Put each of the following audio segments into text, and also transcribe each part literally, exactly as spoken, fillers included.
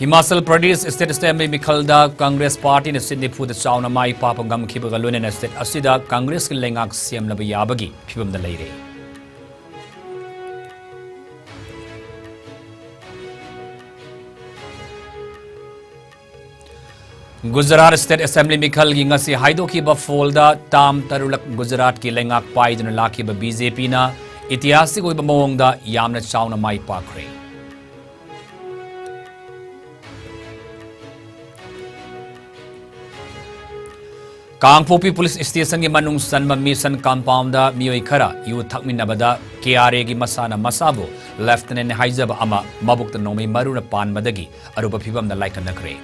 Himachal Pradesh State Assembly ꯃꯤꯈꯜꯗ Congress ꯄꯥꯔꯇꯤꯅ ꯁꯤꯠ ꯅꯤꯐꯨꯗ ꯆꯥꯎꯅ ꯃꯥꯏ ꯄꯥꯛꯄ ꯉꯝꯈꯤꯕꯒ ꯂꯣꯏꯅꯅ state ꯑꯁꯤꯗ ꯀꯪꯒ꯭ꯔꯦꯁꯀꯤ ꯂꯩꯉꯥꯛ ꯁꯦꯝꯂꯕ ꯌꯥꯕꯒꯤ ꯐꯤꯚꯝꯗ ꯂꯩꯔꯦ꯫ ꯒꯨꯖꯔꯥꯠ State Assembly ꯃꯤꯈꯜꯒꯤ ꯉꯁꯤ ꯍꯥꯏꯗꯣꯛꯈꯤꯕ ꯐꯣꯜꯗ ꯇꯥꯝ ꯇꯔꯨꯛꯂꯛ ꯒꯨꯖꯔꯥꯠꯀꯤ ꯂꯩꯉꯥꯛ ꯄꯥꯏꯗꯨꯅ ꯂꯥꯛꯈꯤꯕ BJPꯅ ꯏꯇꯤꯍꯥꯁꯀꯤ ꯑꯣꯏꯕ ꯃꯑꯣꯡꯗ ꯌꯥꯝꯅ ꯆꯥꯎꯅ ꯃꯥꯏ ꯄꯥꯛꯈ꯭ꯔꯦ꯫ ꯀꯥꯡꯄꯣꯛꯄꯤ ꯄꯨꯂꯤꯁ ꯁ꯭ꯇꯦꯁꯟꯒꯤ ꯃꯅꯨꯡ ꯆꯟꯕ ꯃꯤꯁꯟ ꯀꯝꯄꯥꯎꯟꯗ ꯃꯤꯑꯣꯏ ꯈꯔ ꯌꯨ ꯊꯛꯃꯤꯟꯅꯕꯗ KRAꯒꯤ ꯃꯁꯥꯅ ꯃꯁꯥꯕꯨ Lieutenant ꯍꯥꯏꯖꯕ ꯑꯃ ꯃꯕꯨꯛꯇ ꯅꯣꯡꯃꯩ ꯃꯔꯨꯅ ꯄꯥꯟꯕꯗꯒꯤ ꯑꯔꯨꯕ ꯐꯤꯚꯝꯗ ꯂꯥꯏꯀꯠꯅꯈ꯭ꯔꯦ꯫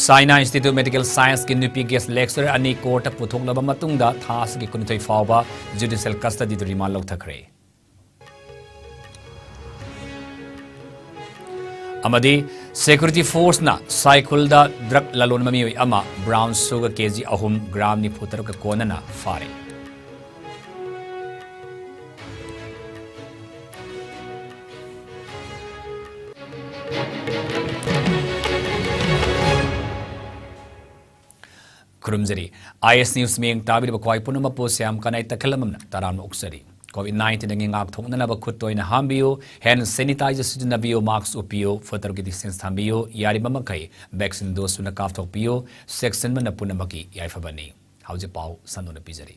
Saina Institute of Medical Scienceꯀꯤ ꯅꯨꯄꯤ guest lecturer ꯑꯅꯤ courtꯇ ꯄꯨꯊꯣꯛꯂꯕ ꯃꯇꯨꯡꯗ ꯊꯥ ꯑꯁꯤꯒꯤ ꯀꯨꯟꯅꯤꯊꯣꯏ ꯐꯥꯎꯕ judicial custodyꯗ remand ꯂꯧꯊꯈ꯭ꯔꯦ꯫ ꯑꯃꯗꯤ security forceꯅ ꯁꯥꯏꯈꯨꯜꯗ drug ꯂꯂꯣꯟꯕ ꯃꯤꯑꯣꯏ ꯑꯃ brown sugar KG ꯑꯍꯨꯝ gram ꯅꯤꯐꯨ ꯇꯔꯨꯛꯀ ꯀꯣꯟꯅꯅ ꯐꯥꯔꯦ꯫ ꯈꯨꯔꯨꯝꯖꯔꯤ꯫ IS News ꯃꯤꯠꯌꯦꯡ ꯇꯥꯕꯤꯔꯤꯕ ꯈ꯭ꯋꯥꯏ ꯄꯨꯝꯅꯃꯛꯄꯨ ꯁ꯭ꯌꯥꯝ ꯀꯅꯥꯏ ꯇꯈꯦꯂꯝꯕꯝꯅ ꯇꯔꯥꯝꯅ ꯑꯣꯛꯆꯔꯤ꯫ COVID nineteenꯗꯒꯤ ꯉꯥꯛꯊꯣꯛꯅꯅꯕ ꯈꯨꯠ ꯇꯣꯏꯅ ꯍꯥꯝꯕꯤꯌꯨ, hand sanitizer ꯁꯤꯖꯤꯟꯅꯕꯤꯌꯨ, mask ꯎꯞꯄꯤꯌꯨ, foot ꯇꯔꯨꯛꯀꯤ distance ꯊꯝꯕꯤꯌꯨ, ꯌꯥꯔꯤꯕ ꯃꯈꯩ vaccine dose ꯁꯨꯅ ꯀꯥꯞꯊꯣꯛꯄꯤꯌꯨ꯫ ꯆꯦꯛꯁꯤꯟꯕꯅ ꯄꯨꯝꯅꯃꯛꯀꯤ ꯌꯥꯏꯐꯕꯅꯤ꯫ ꯍꯧꯖꯤꯛ ꯄꯥꯎ ꯁꯟꯗꯣꯛꯅ ꯄꯤꯖꯔꯤ꯫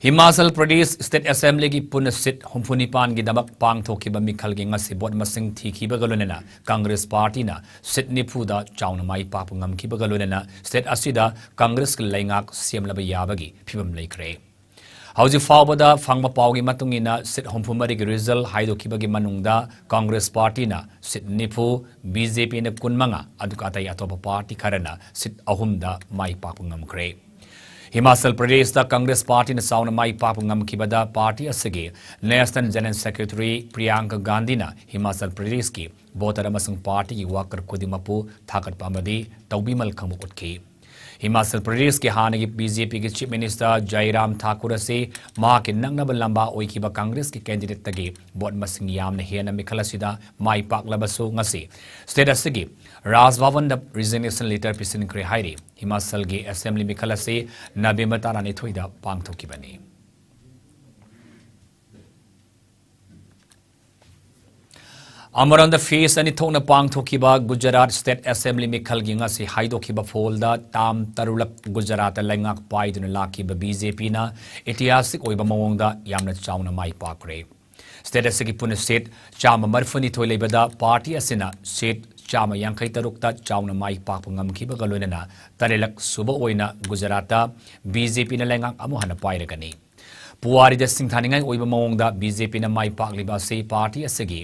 ꯍꯤꯃꯥꯆꯜ ꯄ꯭ꯔꯗꯦꯁ State Assemblyꯒꯤ ꯄꯨꯟꯅ seat ꯍꯨꯝꯐꯨ ꯅꯤꯄꯥꯟꯒꯤꯗꯃꯛ ꯄꯥꯡꯊꯣꯛꯈꯤꯕ ꯃꯤꯈꯜꯒꯤ ꯉꯁꯤ vote ꯃꯁꯤꯡ ꯊꯤꯈꯤꯕꯒ ꯂꯣꯏꯅꯅ ꯀꯪꯒ꯭ꯔꯦꯁ ꯄꯥꯔꯇꯤꯅ seat ꯅꯤꯐꯨꯗ ꯆꯥꯎꯅ ꯃꯥꯏ ꯄꯥꯛꯄ ꯉꯝꯈꯤꯕꯒ ꯂꯣꯏꯅꯅ state ꯑꯁꯤꯗ ꯀꯪꯒ꯭ꯔꯦꯁꯀꯤ ꯂꯩꯉꯥꯛ ꯁꯦꯝꯂꯕ ꯌꯥꯕꯒꯤ ꯐꯤꯚꯝ ꯂꯩꯈ꯭ꯔꯦ꯫ ꯍꯧꯖꯤꯛ ꯐꯥꯎꯕꯗ ꯐꯪꯕ ꯄꯥꯎꯒꯤ ꯃꯇꯨꯡ ꯏꯟꯅ seat ꯍꯨꯝꯐꯨ ꯃꯔꯤꯒꯤ result ꯍꯥꯏꯗꯣꯛꯈꯤꯕꯒꯤ ꯃꯅꯨꯡꯗ ꯀꯪꯒ꯭ꯔꯦꯁ ꯄꯥꯔꯇꯤꯅ seat ꯅꯤꯐꯨ, BJPꯅ ꯀꯨꯟꯃꯉꯥ, ꯑꯗꯨꯒ ꯑꯇꯩ ꯑꯇꯣꯞꯄ ꯄꯥꯔꯇꯤ ꯈꯔꯅ seat ꯑꯍꯨꯝꯗ ꯃꯥꯏ ꯄꯥꯛꯄ ꯉꯝꯈ꯭ꯔꯦ꯫ ꯍꯤꯃꯥꯆꯜ ꯄ꯭ꯔꯗꯦꯁꯇ ꯀꯪꯒ꯭ꯔꯦꯁ ꯄꯥꯔꯇꯤꯅ ꯆꯥꯎꯅ ꯃꯥꯏ ꯄꯥꯛꯄ ꯉꯝꯈꯤꯕꯗ ꯄꯥꯔꯇꯤ ꯑꯁꯤꯒꯤ National General Secretary ꯄ꯭ꯔꯤꯌꯥꯡꯀ ꯒꯥꯟꯙꯤꯅ ꯍꯤꯃꯥꯆꯜ ꯄ꯭ꯔꯗꯦꯁꯀꯤ voter ꯑꯃꯁꯨꯡ ꯄꯥꯔꯇꯤꯒꯤ worker ꯈꯨꯗꯤꯡꯃꯛꯄꯨ ꯊꯥꯒꯠꯄ ꯑꯃꯗꯤ ꯇꯧꯕꯤꯃꯜ ꯈꯪꯕ ꯎꯠꯈꯤ꯫ ꯍꯤꯃꯥꯆꯜ ꯄ꯭ꯔꯗꯦꯁꯀꯤ ꯍꯥꯟꯅꯒꯤ ꯕꯤ ꯖꯦ ꯄꯤꯒꯤ Chief Minister ꯖꯥꯏꯔꯥꯝ ꯊꯥꯀꯨꯔ ꯑꯁꯤ ꯃꯍꯥꯛꯀꯤ ꯅꯛꯅꯕ ꯂꯝꯕꯥ ꯑꯣꯏꯈꯤꯕ ꯀꯪꯒ꯭ꯔꯦꯁꯀꯤ candidateꯇꯒꯤ vote ꯃꯁꯤꯡ ꯌꯥꯝꯅ ꯍꯦꯟꯅ ꯃꯤꯈꯜ ꯑꯁꯤꯗ ꯃꯥꯏ ꯄꯥꯛꯂꯕꯁꯨ ꯉꯁꯤ state ꯑꯁꯤꯒꯤ ꯔꯥꯖ ꯚꯕꯟꯗ resignation letter ꯄꯤꯁꯤꯟꯈ꯭ꯔꯦ ꯍꯥꯏꯔꯤ꯫ ꯍꯤꯃꯥꯆꯜꯒꯤ assembly ꯃꯤꯈꯜ ꯑꯁꯤ ꯅꯕꯦꯝꯕꯔ ꯇꯔꯥꯅꯤꯊꯣꯏꯗ ꯄꯥꯡꯊꯣꯛꯈꯤꯕꯅꯤ꯫ ꯑꯃꯔꯣꯝꯗ phase ꯑꯅꯤ ꯊꯣꯛꯅ ꯄꯥꯡꯊꯣꯛꯈꯤꯕ ꯒꯨꯖꯔꯥꯠ State Assembly ꯃꯤꯈꯜꯒꯤ ꯉꯁꯤ ꯍꯥꯏꯗꯣꯛꯈꯤꯕ ꯐꯣꯜꯗ ꯇꯥꯝ ꯇꯔꯨꯛꯂꯛ ꯒꯨꯖꯔꯥꯠꯇ ꯂꯩꯉꯥꯛ ꯄꯥꯏꯗꯨꯅ ꯂꯥꯛꯈꯤꯕ ꯕꯤ ꯖꯦ ꯄꯤꯅ ꯏꯇꯤꯍꯥꯁꯤꯛ ꯑꯣꯏꯕ ꯃꯑꯣꯡꯗ ꯌꯥꯝꯅ ꯆꯥꯎꯅ ꯃꯥꯏ ꯄꯥꯛꯈ꯭ꯔꯦ꯫ State ꯑꯁꯤꯒꯤ ꯄꯨꯟꯅ seat ꯆꯥꯝꯃ ꯃꯔꯤꯐꯨꯅꯤꯊꯣꯏ ꯂꯩꯕꯗ party ꯑꯁꯤꯅ seat ꯆꯥꯝꯃ ꯌꯥꯡꯈꯩ ꯇꯔꯨꯛꯇ ꯆꯥꯎꯅ ꯃꯥꯏ ꯄꯥꯛꯄ ꯉꯝꯈꯤꯕꯒ ꯂꯣꯏꯅꯅ ꯇꯔꯦꯠꯂꯛ ꯁꯨꯕ ꯑꯣꯏꯅ ꯒꯨꯖꯔꯥꯠꯇ ꯕꯤ ꯖꯦ ꯄꯤꯅ ꯂꯩꯉꯥꯛ ꯑꯃꯨꯛ ꯍꯟꯅ ꯄꯥꯏꯔꯒꯅꯤ꯫ ꯄꯨꯋꯥꯔꯤꯗ ꯁꯤꯡꯊꯥꯅꯤꯡꯉꯥꯏ ꯑꯣꯏꯕ ꯃꯑꯣꯡꯗ ꯕꯤ ꯖꯦ ꯄꯤꯅ ꯃꯥꯏ ꯄꯥꯛꯂꯤꯕ ꯑꯁꯤ party ꯑꯁꯤꯒꯤ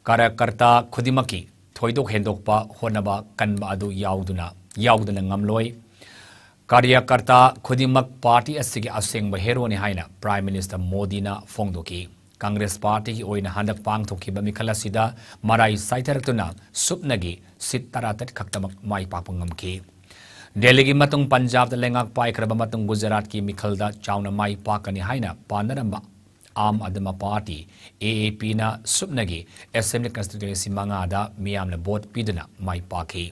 ꯀꯥꯔꯌꯀꯔꯇꯥ ꯈꯨꯗꯤꯡꯃꯛꯀꯤ ꯊꯣꯏꯗꯣꯛ ꯍꯦꯟꯗꯣꯛꯄ ꯍꯣꯠꯅꯕ ꯀꯟꯕ ꯑꯗꯨ ꯌꯥꯎꯗꯨꯅ, ꯌꯥꯎꯗꯅ ꯉꯝꯂꯣꯏ꯫ ꯀꯥꯔꯌꯀꯔꯇꯥ ꯈꯨꯗꯤꯡꯃꯛ party ꯑꯁꯤꯒꯤ ꯑꯁꯦꯡꯕ heroꯅꯤ ꯍꯥꯏꯅ Prime Minister ꯃꯣꯗꯤꯅ ꯐꯣꯡꯗꯣꯛꯈꯤ꯫ ꯀꯪꯒ꯭ꯔꯦꯁ partyꯒꯤ ꯑꯣꯏꯅ ꯍꯟꯗꯛ ꯄꯥꯡꯊꯣꯛꯈꯤꯕ ꯃꯤꯈꯜ ꯑꯁꯤꯗ ꯃꯔꯥꯏ ꯆꯥꯏꯊꯔꯛꯇꯨꯅ ꯁꯨꯞꯅꯒꯤ seat ꯇꯔꯥꯇꯔꯦꯠ ꯈꯛꯇꯃꯛ ꯃꯥꯏ ꯄꯥꯛꯄ ꯉꯝꯈꯤ꯫ ꯗꯦꯜꯂꯤꯒꯤ ꯃꯇꯨꯡ ꯄꯟꯖꯥꯕꯇ ꯂꯩꯉꯥꯛ ꯄꯥꯏꯈ꯭ꯔꯕ ꯃꯇꯨꯡ ꯒꯨꯖꯔꯥꯠꯀꯤ ꯃꯤꯈꯜꯗ ꯆꯥꯎꯅ ꯃꯥꯏ ꯄꯥꯛꯀꯅꯤ ꯍꯥꯏꯅ ꯄꯥꯅꯔꯝꯕ Aam Aadmi party, A A Pꯅ ꯁꯨꯞꯅꯒꯤ assembly constituency ꯃꯉꯥꯗ ꯃꯤꯌꯥꯝꯅ vote ꯄꯤꯗꯨꯅ ꯃꯥꯏ ꯄꯥꯛꯈꯤ꯫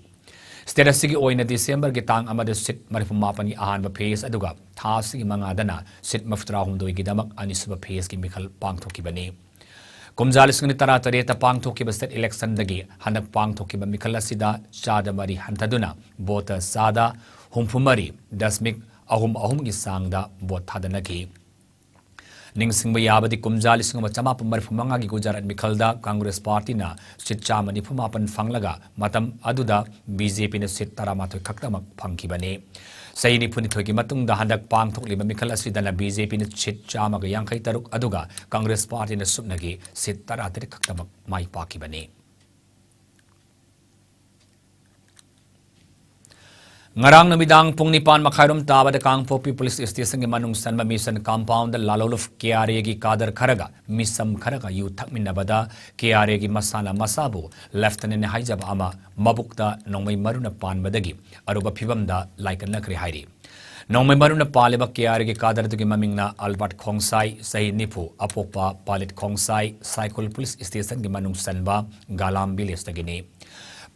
State ꯑꯁꯤꯒꯤ ꯑꯣꯏꯅ Decemberꯒꯤ ꯇꯥꯡ ꯑꯃꯗ seat ꯃꯔꯤꯐꯨ ꯃꯥꯄꯟꯒꯤ ꯑꯍꯥꯟꯕ phase ꯑꯗꯨꯒ ꯊꯥ ꯑꯁꯤꯒꯤ ꯃꯉꯥꯗꯅ seat ꯃꯔꯤꯐꯨ ꯇꯔꯥꯍꯨꯝꯗꯣꯏꯒꯤꯗꯃꯛ ꯑꯅꯤꯁꯨꯕ phaseꯀꯤ ꯃꯤꯈꯜ ꯄꯥꯡꯊꯣꯛꯈꯤꯕꯅꯤ꯫ ꯀꯨꯝꯖꯥ ꯂꯤꯁꯤꯡ ꯑꯅꯤ ꯇꯔꯥꯇꯔꯦꯠꯇ ꯄꯥꯡꯊꯣꯛꯈꯤꯕ state electionꯗꯒꯤ ꯍꯟꯗꯛ ꯄꯥꯡꯊꯣꯛꯈꯤꯕ ꯃꯤꯈꯜ ꯑꯁꯤꯗ ꯆꯥꯗ ꯃꯔꯤ ꯍꯟꯊꯗꯨꯅ voter ꯆꯥꯗ ꯍꯨꯝꯐꯨ ꯃꯔꯤ ꯗꯁꯃꯤꯛ ꯑꯍꯨꯝ ꯑꯍꯨꯝꯒꯤ ꯆꯥꯡꯗ vote ꯊꯥꯗꯅꯈꯤ꯫ ꯅꯤꯡꯁꯤꯡꯕ ꯌꯥꯕꯗꯤ ꯀꯨꯝꯖꯥ ꯂꯤꯁꯤꯡ ꯑꯃ ꯆꯃꯥꯄꯟ ꯃꯔꯤꯐꯨ ꯃꯉꯥꯒꯤ ꯒꯨꯖꯔꯥꯠ ꯃꯤꯈꯜꯗ ꯀꯪꯒ꯭ꯔꯦꯁ partyꯅ seat ꯆꯥꯝꯃ ꯅꯤꯐꯨ ꯃꯥꯄꯟ ꯐꯪꯂꯒ ꯃꯇꯝ ꯑꯗꯨꯗ B J Pꯅ seat ꯇꯔꯥꯃꯥꯊꯣꯏ ꯈꯛꯇꯃꯛ ꯐꯪꯈꯤꯕꯅꯤ꯫ ꯆꯍꯤ ꯅꯤꯐꯨꯅꯤꯊꯣꯏꯒꯤ ꯃꯇꯨꯡꯗ ꯍꯟꯗꯛ ꯄꯥꯡꯊꯣꯛꯂꯤꯕ ꯃꯤꯈꯜ ꯑꯁꯤꯗꯅ B J Pꯅ seat ꯆꯥꯝꯃꯒ ꯌꯥꯡꯈꯩ ꯇꯔꯨꯛ ꯑꯗꯨꯒ ꯀꯪꯒ꯭ꯔꯦꯁ partyꯅ ꯁꯨꯞꯅꯒꯤ seat ꯇꯔꯥꯇꯔꯦꯠ ꯈꯛꯇꯃꯛ ꯃꯥꯏ ꯄꯥꯛꯈꯤꯕꯅꯤ꯫ ꯉꯔꯥꯡ ꯅꯨꯃꯤꯗꯥꯡ ꯄꯨꯡ ꯅꯤꯄꯥꯟ ꯃꯈꯥꯏꯔꯣꯝ ꯇꯥꯕꯗ ꯀꯥꯡꯄꯣꯛꯄꯤ ꯄꯨꯂꯤꯁ ꯁ꯭ꯇꯦꯁꯟꯒꯤ ꯃꯅꯨꯡ ꯆꯟꯕ ꯃꯤꯁꯟ ꯀꯝꯄꯥꯎꯟꯗ ꯂꯥꯜꯍꯧꯂꯨꯞ ꯀꯦ ꯑꯥꯔ ꯑꯦꯒꯤ ꯀꯥꯗꯔ ꯈꯔꯒ ꯃꯤꯁꯝ ꯈꯔꯒ ꯌꯨ ꯊꯛꯃꯤꯟꯅꯕꯗ ꯀꯦ ꯑꯥꯔ ꯑꯦꯒꯤ ꯃꯁꯥꯅ ꯃꯁꯥꯕꯨ ꯂꯦꯐꯇꯅꯦꯟꯠ ꯍꯥꯏꯖꯕ ꯑꯃ ꯃꯕꯨꯛꯇ ꯅꯣꯡꯃꯩ ꯃꯔꯨꯅ ꯄꯥꯟꯕꯗꯒꯤ ꯑꯔꯨꯕ ꯐꯤꯚꯝꯗ ꯂꯥꯏꯀꯠꯅꯈ꯭ꯔꯦ ꯍꯥꯏꯔꯤ꯫ ꯅꯣꯡꯃꯩ ꯃꯔꯨꯅ ꯄꯥꯜꯂꯤꯕ ꯀꯦ ꯑꯥꯔ ꯑꯦꯒꯤ ꯀꯥꯗꯔ ꯑꯗꯨꯒꯤ ꯃꯃꯤꯡꯅ ꯑꯜꯕꯥꯔꯠ ꯈꯣꯡꯁꯥꯏ, ꯆꯍꯤ ꯅꯤꯐꯨ, ꯑꯄꯣꯛꯄ ꯄꯥꯂꯤꯠ ꯈꯣꯡꯁꯥꯏ, ꯁꯥꯏꯈꯨꯜ ꯄꯨꯂꯤꯁ ꯁ꯭ꯇꯦꯁꯟꯒꯤ ꯃꯅꯨꯡ ꯆꯟꯕ ꯒꯥꯂꯥꯝ ꯚꯤꯂꯦꯖꯇꯒꯤꯅꯤ꯫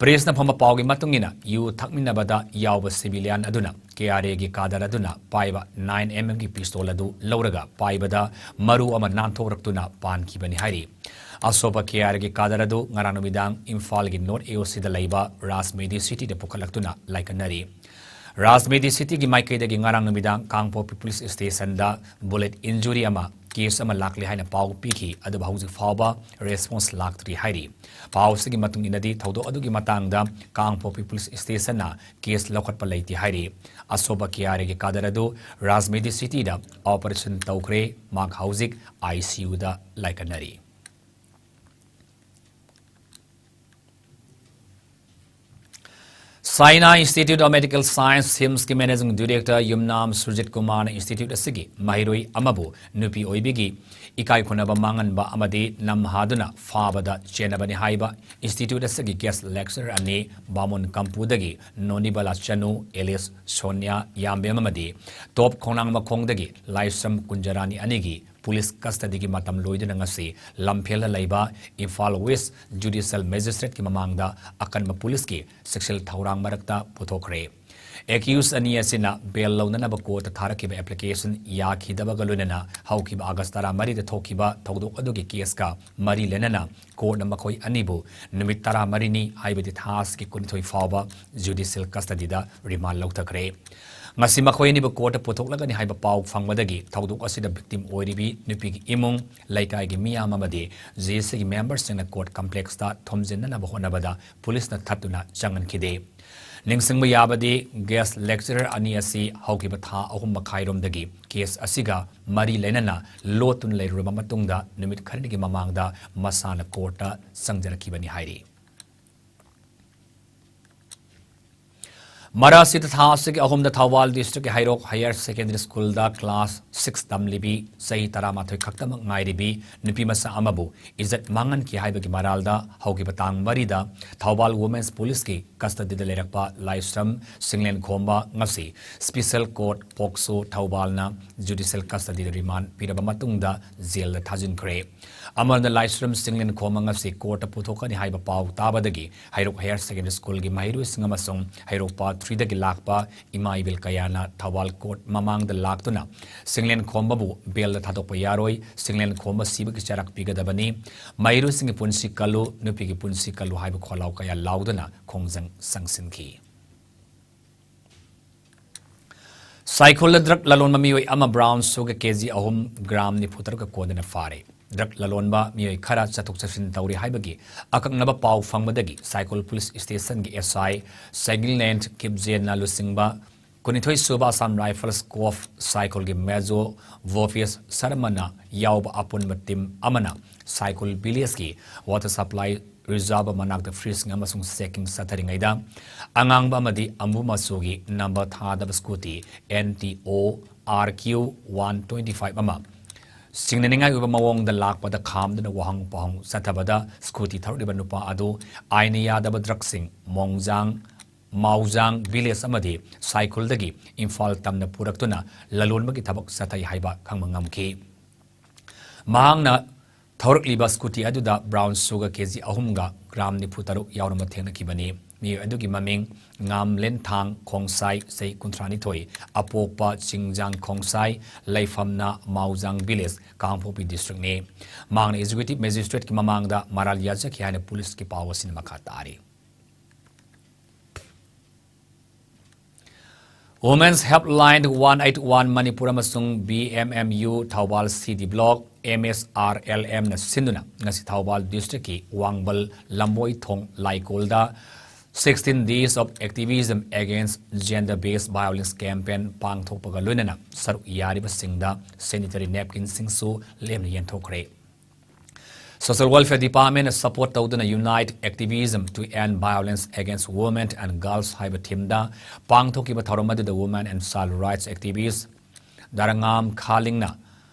ꯄ꯭ꯔꯦꯁꯅ ꯐꯪꯕ ꯄꯥꯎꯒꯤ ꯃꯇꯨꯡ ꯏꯟꯅ, ꯌꯨ ꯊꯛꯃꯤꯟꯅꯕꯗ ꯌꯥꯎꯕ ꯁꯤꯚꯤꯂꯤꯌꯟ ꯑꯗꯨꯅ ꯀꯦ ꯑꯥꯔ ꯑꯦꯒꯤ ꯀꯥꯗꯔ ꯑꯗꯨꯅ ꯄꯥꯏꯕ ꯅꯥꯏꯟ ꯑꯦꯝ ꯑꯦꯝꯒꯤ ꯄꯤꯁꯇꯣꯜ ꯑꯗꯨ ꯂꯧꯔꯒ ꯄꯥꯏꯕꯗ ꯃꯔꯨ ꯑꯃ ꯅꯥꯟꯊꯣꯛꯔꯛꯇꯨꯅ ꯄꯥꯟꯈꯤꯕꯅꯤ ꯍꯥꯏꯔꯤ꯫ ꯑꯁꯣꯛꯄ ꯀꯦ ꯑꯥꯔ ꯑꯦꯒꯤ ꯀꯥꯗꯔ ꯑꯗꯨ ꯉꯔꯥꯡ ꯅꯨꯃꯤꯗꯥꯡ ꯏꯝꯐꯥꯜꯒꯤ ꯅꯣꯔꯠ ꯑꯦ ꯑꯣ ꯁꯤꯗ ꯂꯩꯕ ꯔꯥꯖꯃꯦꯗꯤ ꯁꯤꯇꯤꯗ ꯄꯨꯈꯠꯂꯛꯇꯨꯅ ꯂꯥꯏꯀꯠꯅꯔꯤ꯫ ꯔꯥꯖꯃꯦꯗꯤ ꯁꯤꯇꯤꯒꯤ ꯃꯥꯏꯀꯩꯗꯒꯤ ꯉꯔꯥꯡ ꯅꯨꯃꯤꯗꯥꯡ ꯀꯥꯡꯄꯣꯛꯄꯤ ꯄꯨꯂꯤꯁ ꯁ꯭ꯇꯦꯁꯟꯗ ꯕꯨꯂꯦꯠ ꯏꯟꯖꯨꯔꯤ ꯑꯃ, ꯀꯦꯁ ꯑꯃ ꯂꯥꯛꯂꯦ ꯍꯥꯏꯅ ꯄꯥꯎ ꯄꯤꯈꯤ, ꯑꯗꯨꯕꯨ ꯍꯧꯖꯤꯛ ꯐꯥꯎꯕ ꯔꯦꯁꯄꯣꯟꯁ ꯂꯥꯛꯇ꯭ꯔꯤ ꯍꯥꯏꯔꯤ꯫ ꯄꯥꯎꯁꯤꯒꯤ ꯃꯇꯨꯡ ꯏꯟꯅꯗꯤ, ꯊꯧꯗꯣꯛ ꯑꯗꯨꯒꯤ ꯃꯇꯥꯡꯗ ꯀꯥꯡꯄꯣꯛꯄꯤ ꯄꯨꯂꯤꯁ ꯁ꯭ꯇꯦꯁꯟꯅ ꯀꯦꯁ ꯂꯧꯈꯠꯄ ꯂꯩꯇꯦ ꯍꯥꯏꯔꯤ꯫ ꯑꯁꯣꯛꯄ ꯀꯦ ꯑꯥꯔ ꯑꯦꯒꯤ ꯀꯥꯗꯔ ꯑꯗꯨ ꯔꯥꯖꯃꯦꯗꯤ ꯁꯤꯇꯤꯗ ꯑꯣꯄꯔꯦꯁꯟ ꯇꯧꯈ꯭ꯔꯦ꯫ ꯃꯍꯥꯛ ꯍꯧꯖꯤꯛ ꯑꯥꯏ ꯁꯤ ꯌꯨꯗ ꯂꯥꯏꯀꯠꯅꯔꯤ꯫ China institute of medical science, ꯁꯤꯝꯁꯀꯤ ꯃꯦꯅꯦꯖꯤꯡ ꯗꯤꯔꯦꯛꯇꯔ ꯌꯨꯝꯅꯥꯝ ꯁꯨꯔꯖꯤꯠ ꯀꯨꯃꯥꯔꯅ ꯏꯟꯁꯇꯤꯇ꯭ꯌꯨꯠ ꯑꯁꯤꯒꯤ ꯃꯍꯩꯔꯣꯏ ꯑꯃꯕꯨ ꯅꯨꯄꯤ ꯑꯣꯏꯕꯤꯒꯤ ꯏꯀꯥꯏ ꯈꯨꯝꯅꯕ ꯃꯥꯡꯍꯟꯕ ꯑꯃꯗꯤ ꯅꯝꯍꯥꯗꯨꯅ ꯐꯥꯕꯗ ꯆꯦꯟꯅꯕꯅꯤ ꯍꯥꯏꯕ ꯏꯟꯁꯇꯤꯇ꯭ꯌꯨꯠ ꯑꯁꯤꯒꯤ ꯒꯦꯁ ꯂꯦꯛꯆꯔꯔ ꯑꯅꯤ, ꯕꯥꯃꯣꯟ ꯀꯝꯄꯨꯗꯒꯤ ꯅꯣꯅꯤꯕꯂꯥ ꯆꯅꯨ ꯑꯦꯂꯤꯁ ꯁꯣꯅꯤꯌꯥ ꯌꯥꯝꯕꯦꯝ ꯑꯃꯗꯤ ꯇꯣꯞ ꯈꯣꯡꯅꯥꯡ ꯃꯈꯣꯡꯗꯒꯤ ꯂꯥꯏꯁ꯭ꯔꯝ ꯀꯨꯟꯖꯔꯥꯅꯤ ꯑꯅꯤꯒꯤ ꯄꯨꯂꯤꯁ ꯀꯁꯇꯗꯤꯒꯤ ꯃꯇꯝ ꯂꯣꯏꯗꯨꯅ ꯉꯁꯤ ꯂꯝꯐꯦꯜꯗ ꯂꯩꯕ ꯏꯝꯐꯥꯜ ꯋꯦꯁ ꯖꯨꯗꯤꯁꯤꯌꯦꯜ ꯃꯦꯖꯤꯁꯇ꯭ꯔꯦꯠꯀꯤ ꯃꯃꯥꯡꯗ ꯑꯀꯟꯕ ꯄꯨꯂꯤꯁꯀꯤ ꯆꯦꯛꯁꯤꯜ ꯊꯧꯔꯥꯡ ꯃꯔꯛꯇ ꯄꯨꯊꯣꯛꯈ꯭ꯔꯦ꯫ ꯑꯦꯀ꯭ꯌꯨꯁ ꯑꯅꯤ ꯑꯁꯤꯅ ꯕꯦꯜ ꯂꯧꯅꯅꯕ ꯀꯣꯔꯠꯇ ꯊꯥꯔꯛꯈꯤꯕ ꯑꯦꯄ꯭ꯂꯤꯀꯦꯁꯟ ꯌꯥꯈꯤꯗꯕꯒ ꯂꯣꯏꯅꯅ ꯍꯧꯈꯤꯕ ꯑꯥꯒꯁ ꯇꯔꯥꯃꯔꯤꯗ ꯊꯣꯛꯈꯤꯕ ꯊꯧꯗꯣꯛ ꯑꯗꯨꯒꯤ ꯀꯦꯁꯀ ꯃꯔꯤ ꯂꯩꯅꯅ ꯀꯣꯔꯠꯅ ꯃꯈꯣꯏ ꯑꯅꯤꯕꯨ ꯅꯨꯃꯤꯠ ꯇꯔꯥꯃꯔꯤꯅꯤ, ꯍꯥꯏꯕꯗꯤ ꯊꯥ ꯑꯁꯤꯒꯤ ꯀꯨꯟꯅꯤꯊꯣꯏ ꯐꯥꯎꯕ ꯖꯨꯗꯤꯁꯤꯌꯦꯜ ꯀꯁꯇꯗꯤꯗ ꯔꯤꯃꯥꯟ ꯂꯧꯊꯈ꯭ꯔꯦ꯫ ꯉꯁꯤ ꯃꯈꯣꯏ ꯑꯅꯤꯕꯨ ꯀꯣꯔꯠꯇ ꯄꯨꯊꯣꯛꯂꯒꯅꯤ ꯍꯥꯏꯕ ꯄꯥꯎ ꯐꯪꯕꯗꯒꯤ ꯊꯧꯗꯣꯛ ꯑꯁꯤꯗ ꯚꯤꯛꯇꯤꯝ ꯑꯣꯏꯔꯤꯕꯤ ꯅꯨꯄꯤꯒꯤ ꯏꯃꯨꯡ, ꯂꯩꯀꯥꯏꯒꯤ ꯃꯤꯌꯥꯝ ꯑꯃꯗꯤ ꯖꯦ ꯑꯦꯁ ꯁꯤꯒꯤ ꯃꯦꯝꯕꯔꯁꯤꯡꯅ ꯀꯣꯔꯠ ꯀꯝꯄ꯭ꯂꯦꯛꯁꯇ ꯊꯣꯝꯖꯤꯟꯅꯅꯕ ꯍꯣꯠꯅꯕꯗ ꯄꯨꯂꯤꯁꯅ ꯊꯠꯇꯨꯅ ꯆꯪꯍꯟꯈꯤꯗꯦ꯫ ꯅꯤꯡꯁꯤꯡꯕ ꯌꯥꯕꯗꯤ, ꯒꯦꯁ ꯂꯦꯛꯆꯔꯔ ꯑꯅꯤ ꯑꯁꯤ ꯍꯧꯈꯤꯕ ꯊꯥ ꯑꯍꯨꯝ ꯃꯈꯥꯏꯔꯣꯝꯗꯒꯤ ꯀꯦꯁ ꯑꯁꯤꯒ ꯃꯔꯤ ꯂꯩꯅꯅ ꯂꯣꯠꯇꯨꯅ ꯂꯩꯔꯨꯔꯕ ꯃꯇꯨꯡꯗ ꯅꯨꯃꯤꯠ ꯈꯔꯅꯤꯒꯤ ꯃꯃꯥꯡꯗ ꯃꯁꯥꯅ ꯀꯣꯔꯠꯇ ꯆꯪꯖꯔꯛꯈꯤꯕꯅꯤ ꯍꯥꯏꯔꯤ꯫ ꯃꯔꯥꯁꯤꯗ ꯊꯥ ꯑꯁꯤꯒꯤ ꯑꯍꯨꯝꯗ ꯊꯧꯕꯥꯜ ꯗꯤꯁꯇ꯭ꯔꯤꯛꯀꯤ ꯍꯩꯔꯣꯛ ꯍꯥꯌꯔ ꯁꯦꯀꯦꯟꯗꯔꯤ ꯁ꯭ꯀꯨꯜꯗ ꯀ꯭ꯂꯥꯁ ꯁꯤꯛꯁ ꯇꯝꯂꯤꯕꯤ ꯆꯍꯤ ꯇꯔꯥꯃꯥꯊꯣꯏ ꯈꯛꯇꯃꯛ ꯉꯥꯏꯔꯤꯕꯤ ꯅꯨꯄꯤ ꯃꯆꯥ ꯑꯃꯕꯨ ꯏꯖꯠ ꯃꯥꯡꯍꯟꯈꯤ ꯍꯥꯏꯕꯒꯤ ꯃꯔꯥꯜꯗ ꯍꯧꯈꯤꯕ ꯇꯥꯡ ꯃꯔꯤꯗ ꯊꯧꯕꯥꯜ ꯋꯨꯃꯦꯟꯁ ꯄꯨꯂꯤꯁꯀꯤ ꯀꯁꯇꯗꯤꯗ ꯂꯩꯔꯛꯄ ꯂꯥꯏꯁ꯭ꯔꯝ ꯁꯤꯡꯂꯦꯟꯈꯣꯝꯕ ꯉꯁꯤ ꯁ꯭ꯄꯤꯁꯦꯜ ꯀꯣꯔꯠ ꯄꯣꯛꯁꯣ ꯊꯧꯕꯥꯜꯅ ꯖꯨꯗꯤꯁꯤꯌꯦꯜ ꯀꯁꯇꯗꯤꯗ ꯔꯤꯃꯥꯟ ꯄꯤꯔꯕ ꯃꯇꯨꯡꯗ ꯖꯦꯜꯗ ꯊꯥꯖꯤꯟꯈ꯭ꯔꯦ꯫ ꯑꯃꯔꯣꯝꯗ ꯂꯥꯏꯁ꯭ꯔꯝ ꯁꯤꯡꯂꯦꯟꯈꯣꯝꯕ ꯉꯁꯤ ꯀꯣꯔꯠꯇ ꯄꯨꯊꯣꯛꯀꯅꯤ ꯍꯥꯏꯕ ꯄꯥꯎ ꯇꯥꯕꯗꯒꯤ ꯍꯩꯔꯣꯛ ꯍꯥꯌꯔ ꯁꯦꯀꯦꯟꯗꯔꯤ ꯁ꯭ꯀꯨꯜꯒꯤ ꯃꯍꯩꯔꯣꯏꯁꯤꯡ ꯑꯃꯁꯨꯡ ꯍꯩꯔꯣꯛ ꯄꯥꯔꯠ ꯊ꯭ꯔꯤꯗꯒꯤ ꯂꯥꯛꯄ ꯏꯃꯥ ꯏꯕꯦꯜ ꯀꯌꯥꯅ ꯊꯧꯕꯥꯜ ꯀꯣꯔꯠ ꯃꯃꯥꯡꯗ ꯂꯥꯛꯇꯨꯅ ꯁꯤꯡꯂꯦꯟꯈꯣꯝꯕꯕꯨ ꯕꯦꯜꯗ ꯊꯥꯗꯣꯛꯄ ꯌꯥꯔꯣꯏ, ꯁꯤꯡꯂꯦꯟꯈꯣꯝꯕ ꯁꯤꯕꯒꯤ ꯆꯩꯔꯥꯛ ꯄꯤꯒꯗꯕꯅꯤ, ꯃꯍꯩꯔꯣꯏꯁꯤꯡꯒꯤ ꯄꯨꯟꯁꯤ ꯀꯜꯂꯨ, ꯅꯨꯄꯤꯒꯤ ꯄꯨꯟꯁꯤ ꯀꯜꯂꯨ ꯍꯥꯏꯕ ꯈꯣꯜꯂꯥꯎ ꯀꯌꯥ ꯂꯥꯎꯗꯨꯅ ꯈꯣꯡꯖꯪ ꯆꯪꯁꯤꯟꯈꯤ꯫ ꯁꯥꯏꯈꯣꯜꯗ ꯗ꯭ꯔꯒ ꯂꯂꯣꯟꯕ ꯃꯤꯑꯣꯏ ꯑꯃ ꯕ꯭ꯔꯥꯎꯟ ꯁꯨꯒꯔ ꯀꯦꯖꯤ ꯑꯍꯨꯝ ꯒ꯭ꯔꯥꯝ ꯅꯤꯐꯨ ꯇꯔꯨꯛꯀ ꯀꯣꯟꯗꯨꯅ ꯐꯥꯔꯦ꯫ ꯗ꯭ꯔꯒ ꯂꯂꯣꯟꯕ ꯃꯤꯑꯣꯏ ꯈꯔ ꯆꯠꯊꯣꯛ ꯆꯠꯁꯤꯟ ꯇꯧꯔꯤ ꯍꯥꯏꯕꯒꯤ ꯑꯀꯛꯅꯕ ꯄꯥꯎ ꯐꯪꯕꯗꯒꯤ ꯁꯥꯏꯈꯣꯜ ꯄꯨꯂꯤꯁ ꯁ꯭ꯇꯦꯁꯟꯒꯤ ꯑꯦꯁ ꯑꯥꯏ ꯁꯦꯡꯒꯤꯜꯅꯦꯟ ꯀꯤꯞꯖꯦꯟꯅ ꯂꯨꯆꯤꯡꯕ ꯀꯨꯟꯅꯤꯊꯣꯏ ꯁꯨꯕ ꯑꯁꯥꯝ ꯔꯥꯏꯐꯜꯁ ꯀꯣꯔꯞꯁ ꯁꯥꯏꯈꯣꯜꯒꯤ ꯃꯦꯖꯣꯔ ꯚꯣꯄꯦꯁ ꯁꯔꯃꯅ ꯌꯥꯎꯕ ꯑꯄꯨꯟꯕ ꯇꯤꯝ ꯑꯃꯅ ꯁꯥꯏꯈꯣꯜ ꯚꯤꯂꯦꯖꯀꯤ ꯋꯥꯇꯔ ꯁꯄ꯭ꯂꯥꯏ ꯔꯤꯖꯥꯔꯚ ꯃꯅꯥꯛꯇ ꯐ꯭ꯔꯤꯖꯁꯤꯡ ꯑꯃꯁꯨꯡ ꯆꯦꯛꯀꯤꯡ ꯆꯠꯊꯔꯤꯉꯩꯗ ꯑꯉꯥꯡꯕ ꯑꯃꯗꯤ ꯑꯃꯨꯕ ꯃꯆꯨꯒꯤ ꯅꯝꯕꯔ ꯊꯥꯗꯕ Scooty N T O R Q one twenty five ꯑꯃ ꯁꯤꯡꯅꯅꯤꯡꯉꯥꯏ ꯑꯣꯏꯕ ꯃꯑꯣꯡꯗ ꯂꯥꯛꯄꯗ ꯈꯥꯝꯗꯨꯅ ꯋꯥꯍꯪ ꯄꯥꯎꯍꯪ ꯆꯠꯊꯕꯗ ꯁ꯭ꯀꯨꯇꯤ ꯊꯧꯔꯛꯂꯤꯕ ꯅꯨꯄꯥ ꯑꯗꯨ ꯑꯥꯏꯟꯅ ꯌꯥꯗꯕ ꯗ꯭ꯔꯒꯁꯤꯡ ꯃꯣꯡꯖꯥꯡ ꯃꯥꯎꯖꯥꯡ ꯚꯤꯂꯦꯖ ꯑꯃꯗꯤ ꯁꯥꯏꯈꯣꯜꯗꯒꯤ ꯏꯝꯐꯥꯜ ꯇꯝꯅ ꯄꯨꯔꯛꯇꯨꯅ ꯂꯂꯣꯟꯕꯒꯤ ꯊꯕꯛ ꯆꯠꯊꯩ ꯍꯥꯏꯕ ꯈꯪꯕ ꯉꯝꯈꯤ꯫ ꯃꯍꯥꯛꯅ ꯊꯧꯔꯛꯂꯤꯕ ꯁ꯭ꯀꯨꯇꯤ ꯑꯗꯨꯗ ꯕ꯭ꯔꯥꯎꯟ ꯁꯨꯒꯔ ꯀꯦꯖꯤ ꯑꯍꯨꯝꯒ ꯒ꯭ꯔꯥꯝ ꯅꯤꯐꯨ ꯇꯔꯨꯛ ꯌꯥꯎꯔꯝꯕ ꯊꯦꯡꯅꯈꯤꯕꯅꯤ꯫ ꯃꯤꯑꯣꯏ ꯑꯗꯨꯒꯤ ꯃꯃꯤꯡ ꯉꯥꯝꯂꯦꯟꯊꯥꯡ ꯈꯣꯡꯁꯥꯏ, ꯆꯍꯤ ꯀꯨꯟꯊ꯭ꯔꯥ ꯅꯤꯊꯣꯏ, ꯑꯄꯣꯛꯄ ꯆꯤꯡꯖꯥꯡ ꯈꯣꯡꯁꯥꯏ, ꯂꯩꯐꯝꯅ ꯃꯥꯎꯖꯥꯡ ꯚꯤꯂꯦꯖ, ꯀꯥꯡꯄꯣꯛꯄꯤ ꯗꯤꯁꯇ꯭ꯔꯤꯛꯅꯤ꯫ ꯃꯍꯥꯛꯅ ꯑꯦꯛꯖꯤꯀ꯭ꯌꯨꯇꯤꯚ ꯃꯦꯖꯤꯁꯇ꯭ꯔꯦꯠꯀꯤ ꯃꯃꯥꯡꯗ ꯃꯔꯥꯜ ꯌꯥꯖꯈꯤ ꯍꯥꯏꯅ ꯄꯨꯂꯤꯁꯀꯤ ꯄꯥꯎ ꯑꯁꯤꯅ ꯃꯈꯥ ꯇꯥꯔꯤ꯫ Women's Helpline one eight one Manipur ꯑꯃꯁꯨꯡ B M M U Thoubal C D Block, M S R L M ꯅ ꯁꯤꯟꯗꯨꯅ ꯉꯁꯤ ꯊꯧꯕꯥꯜ ꯗꯤꯁꯇ꯭ꯔꯤꯛꯀꯤ ꯋꯥꯡꯕꯜ ꯂꯝꯕꯣꯏ ꯊꯣꯡ ꯂꯥꯏꯀꯣꯜꯗ sixteen Days of Activism Against Gender Based Violence Campaign ꯄꯥꯡꯊꯣꯛꯄꯒ ꯂꯣꯏꯅꯅ ꯁꯔꯨꯛ ꯌꯥꯔꯤꯕꯁꯤꯡꯗ ꯁꯦꯅꯤꯇꯔꯤ ꯅꯦꯞꯀꯤꯟꯁꯤꯡꯁꯨ ꯂꯦꯝꯅ ꯌꯦꯟꯊꯣꯛꯈ꯭ꯔꯦ꯫ Social Welfare Department ꯅ support ꯇꯧꯗꯨꯅ Unite Activism to End Violence Against Women and Girls ꯍꯥꯏꯕ theme ꯗ ꯄꯥꯡꯊꯣꯛꯈꯤꯕ ꯊꯧꯔꯝ ꯑꯗꯨꯗ Women and Child Rights Activist ꯗꯥꯔꯥꯉꯥꯝ ꯈꯥꯂꯤꯡꯅ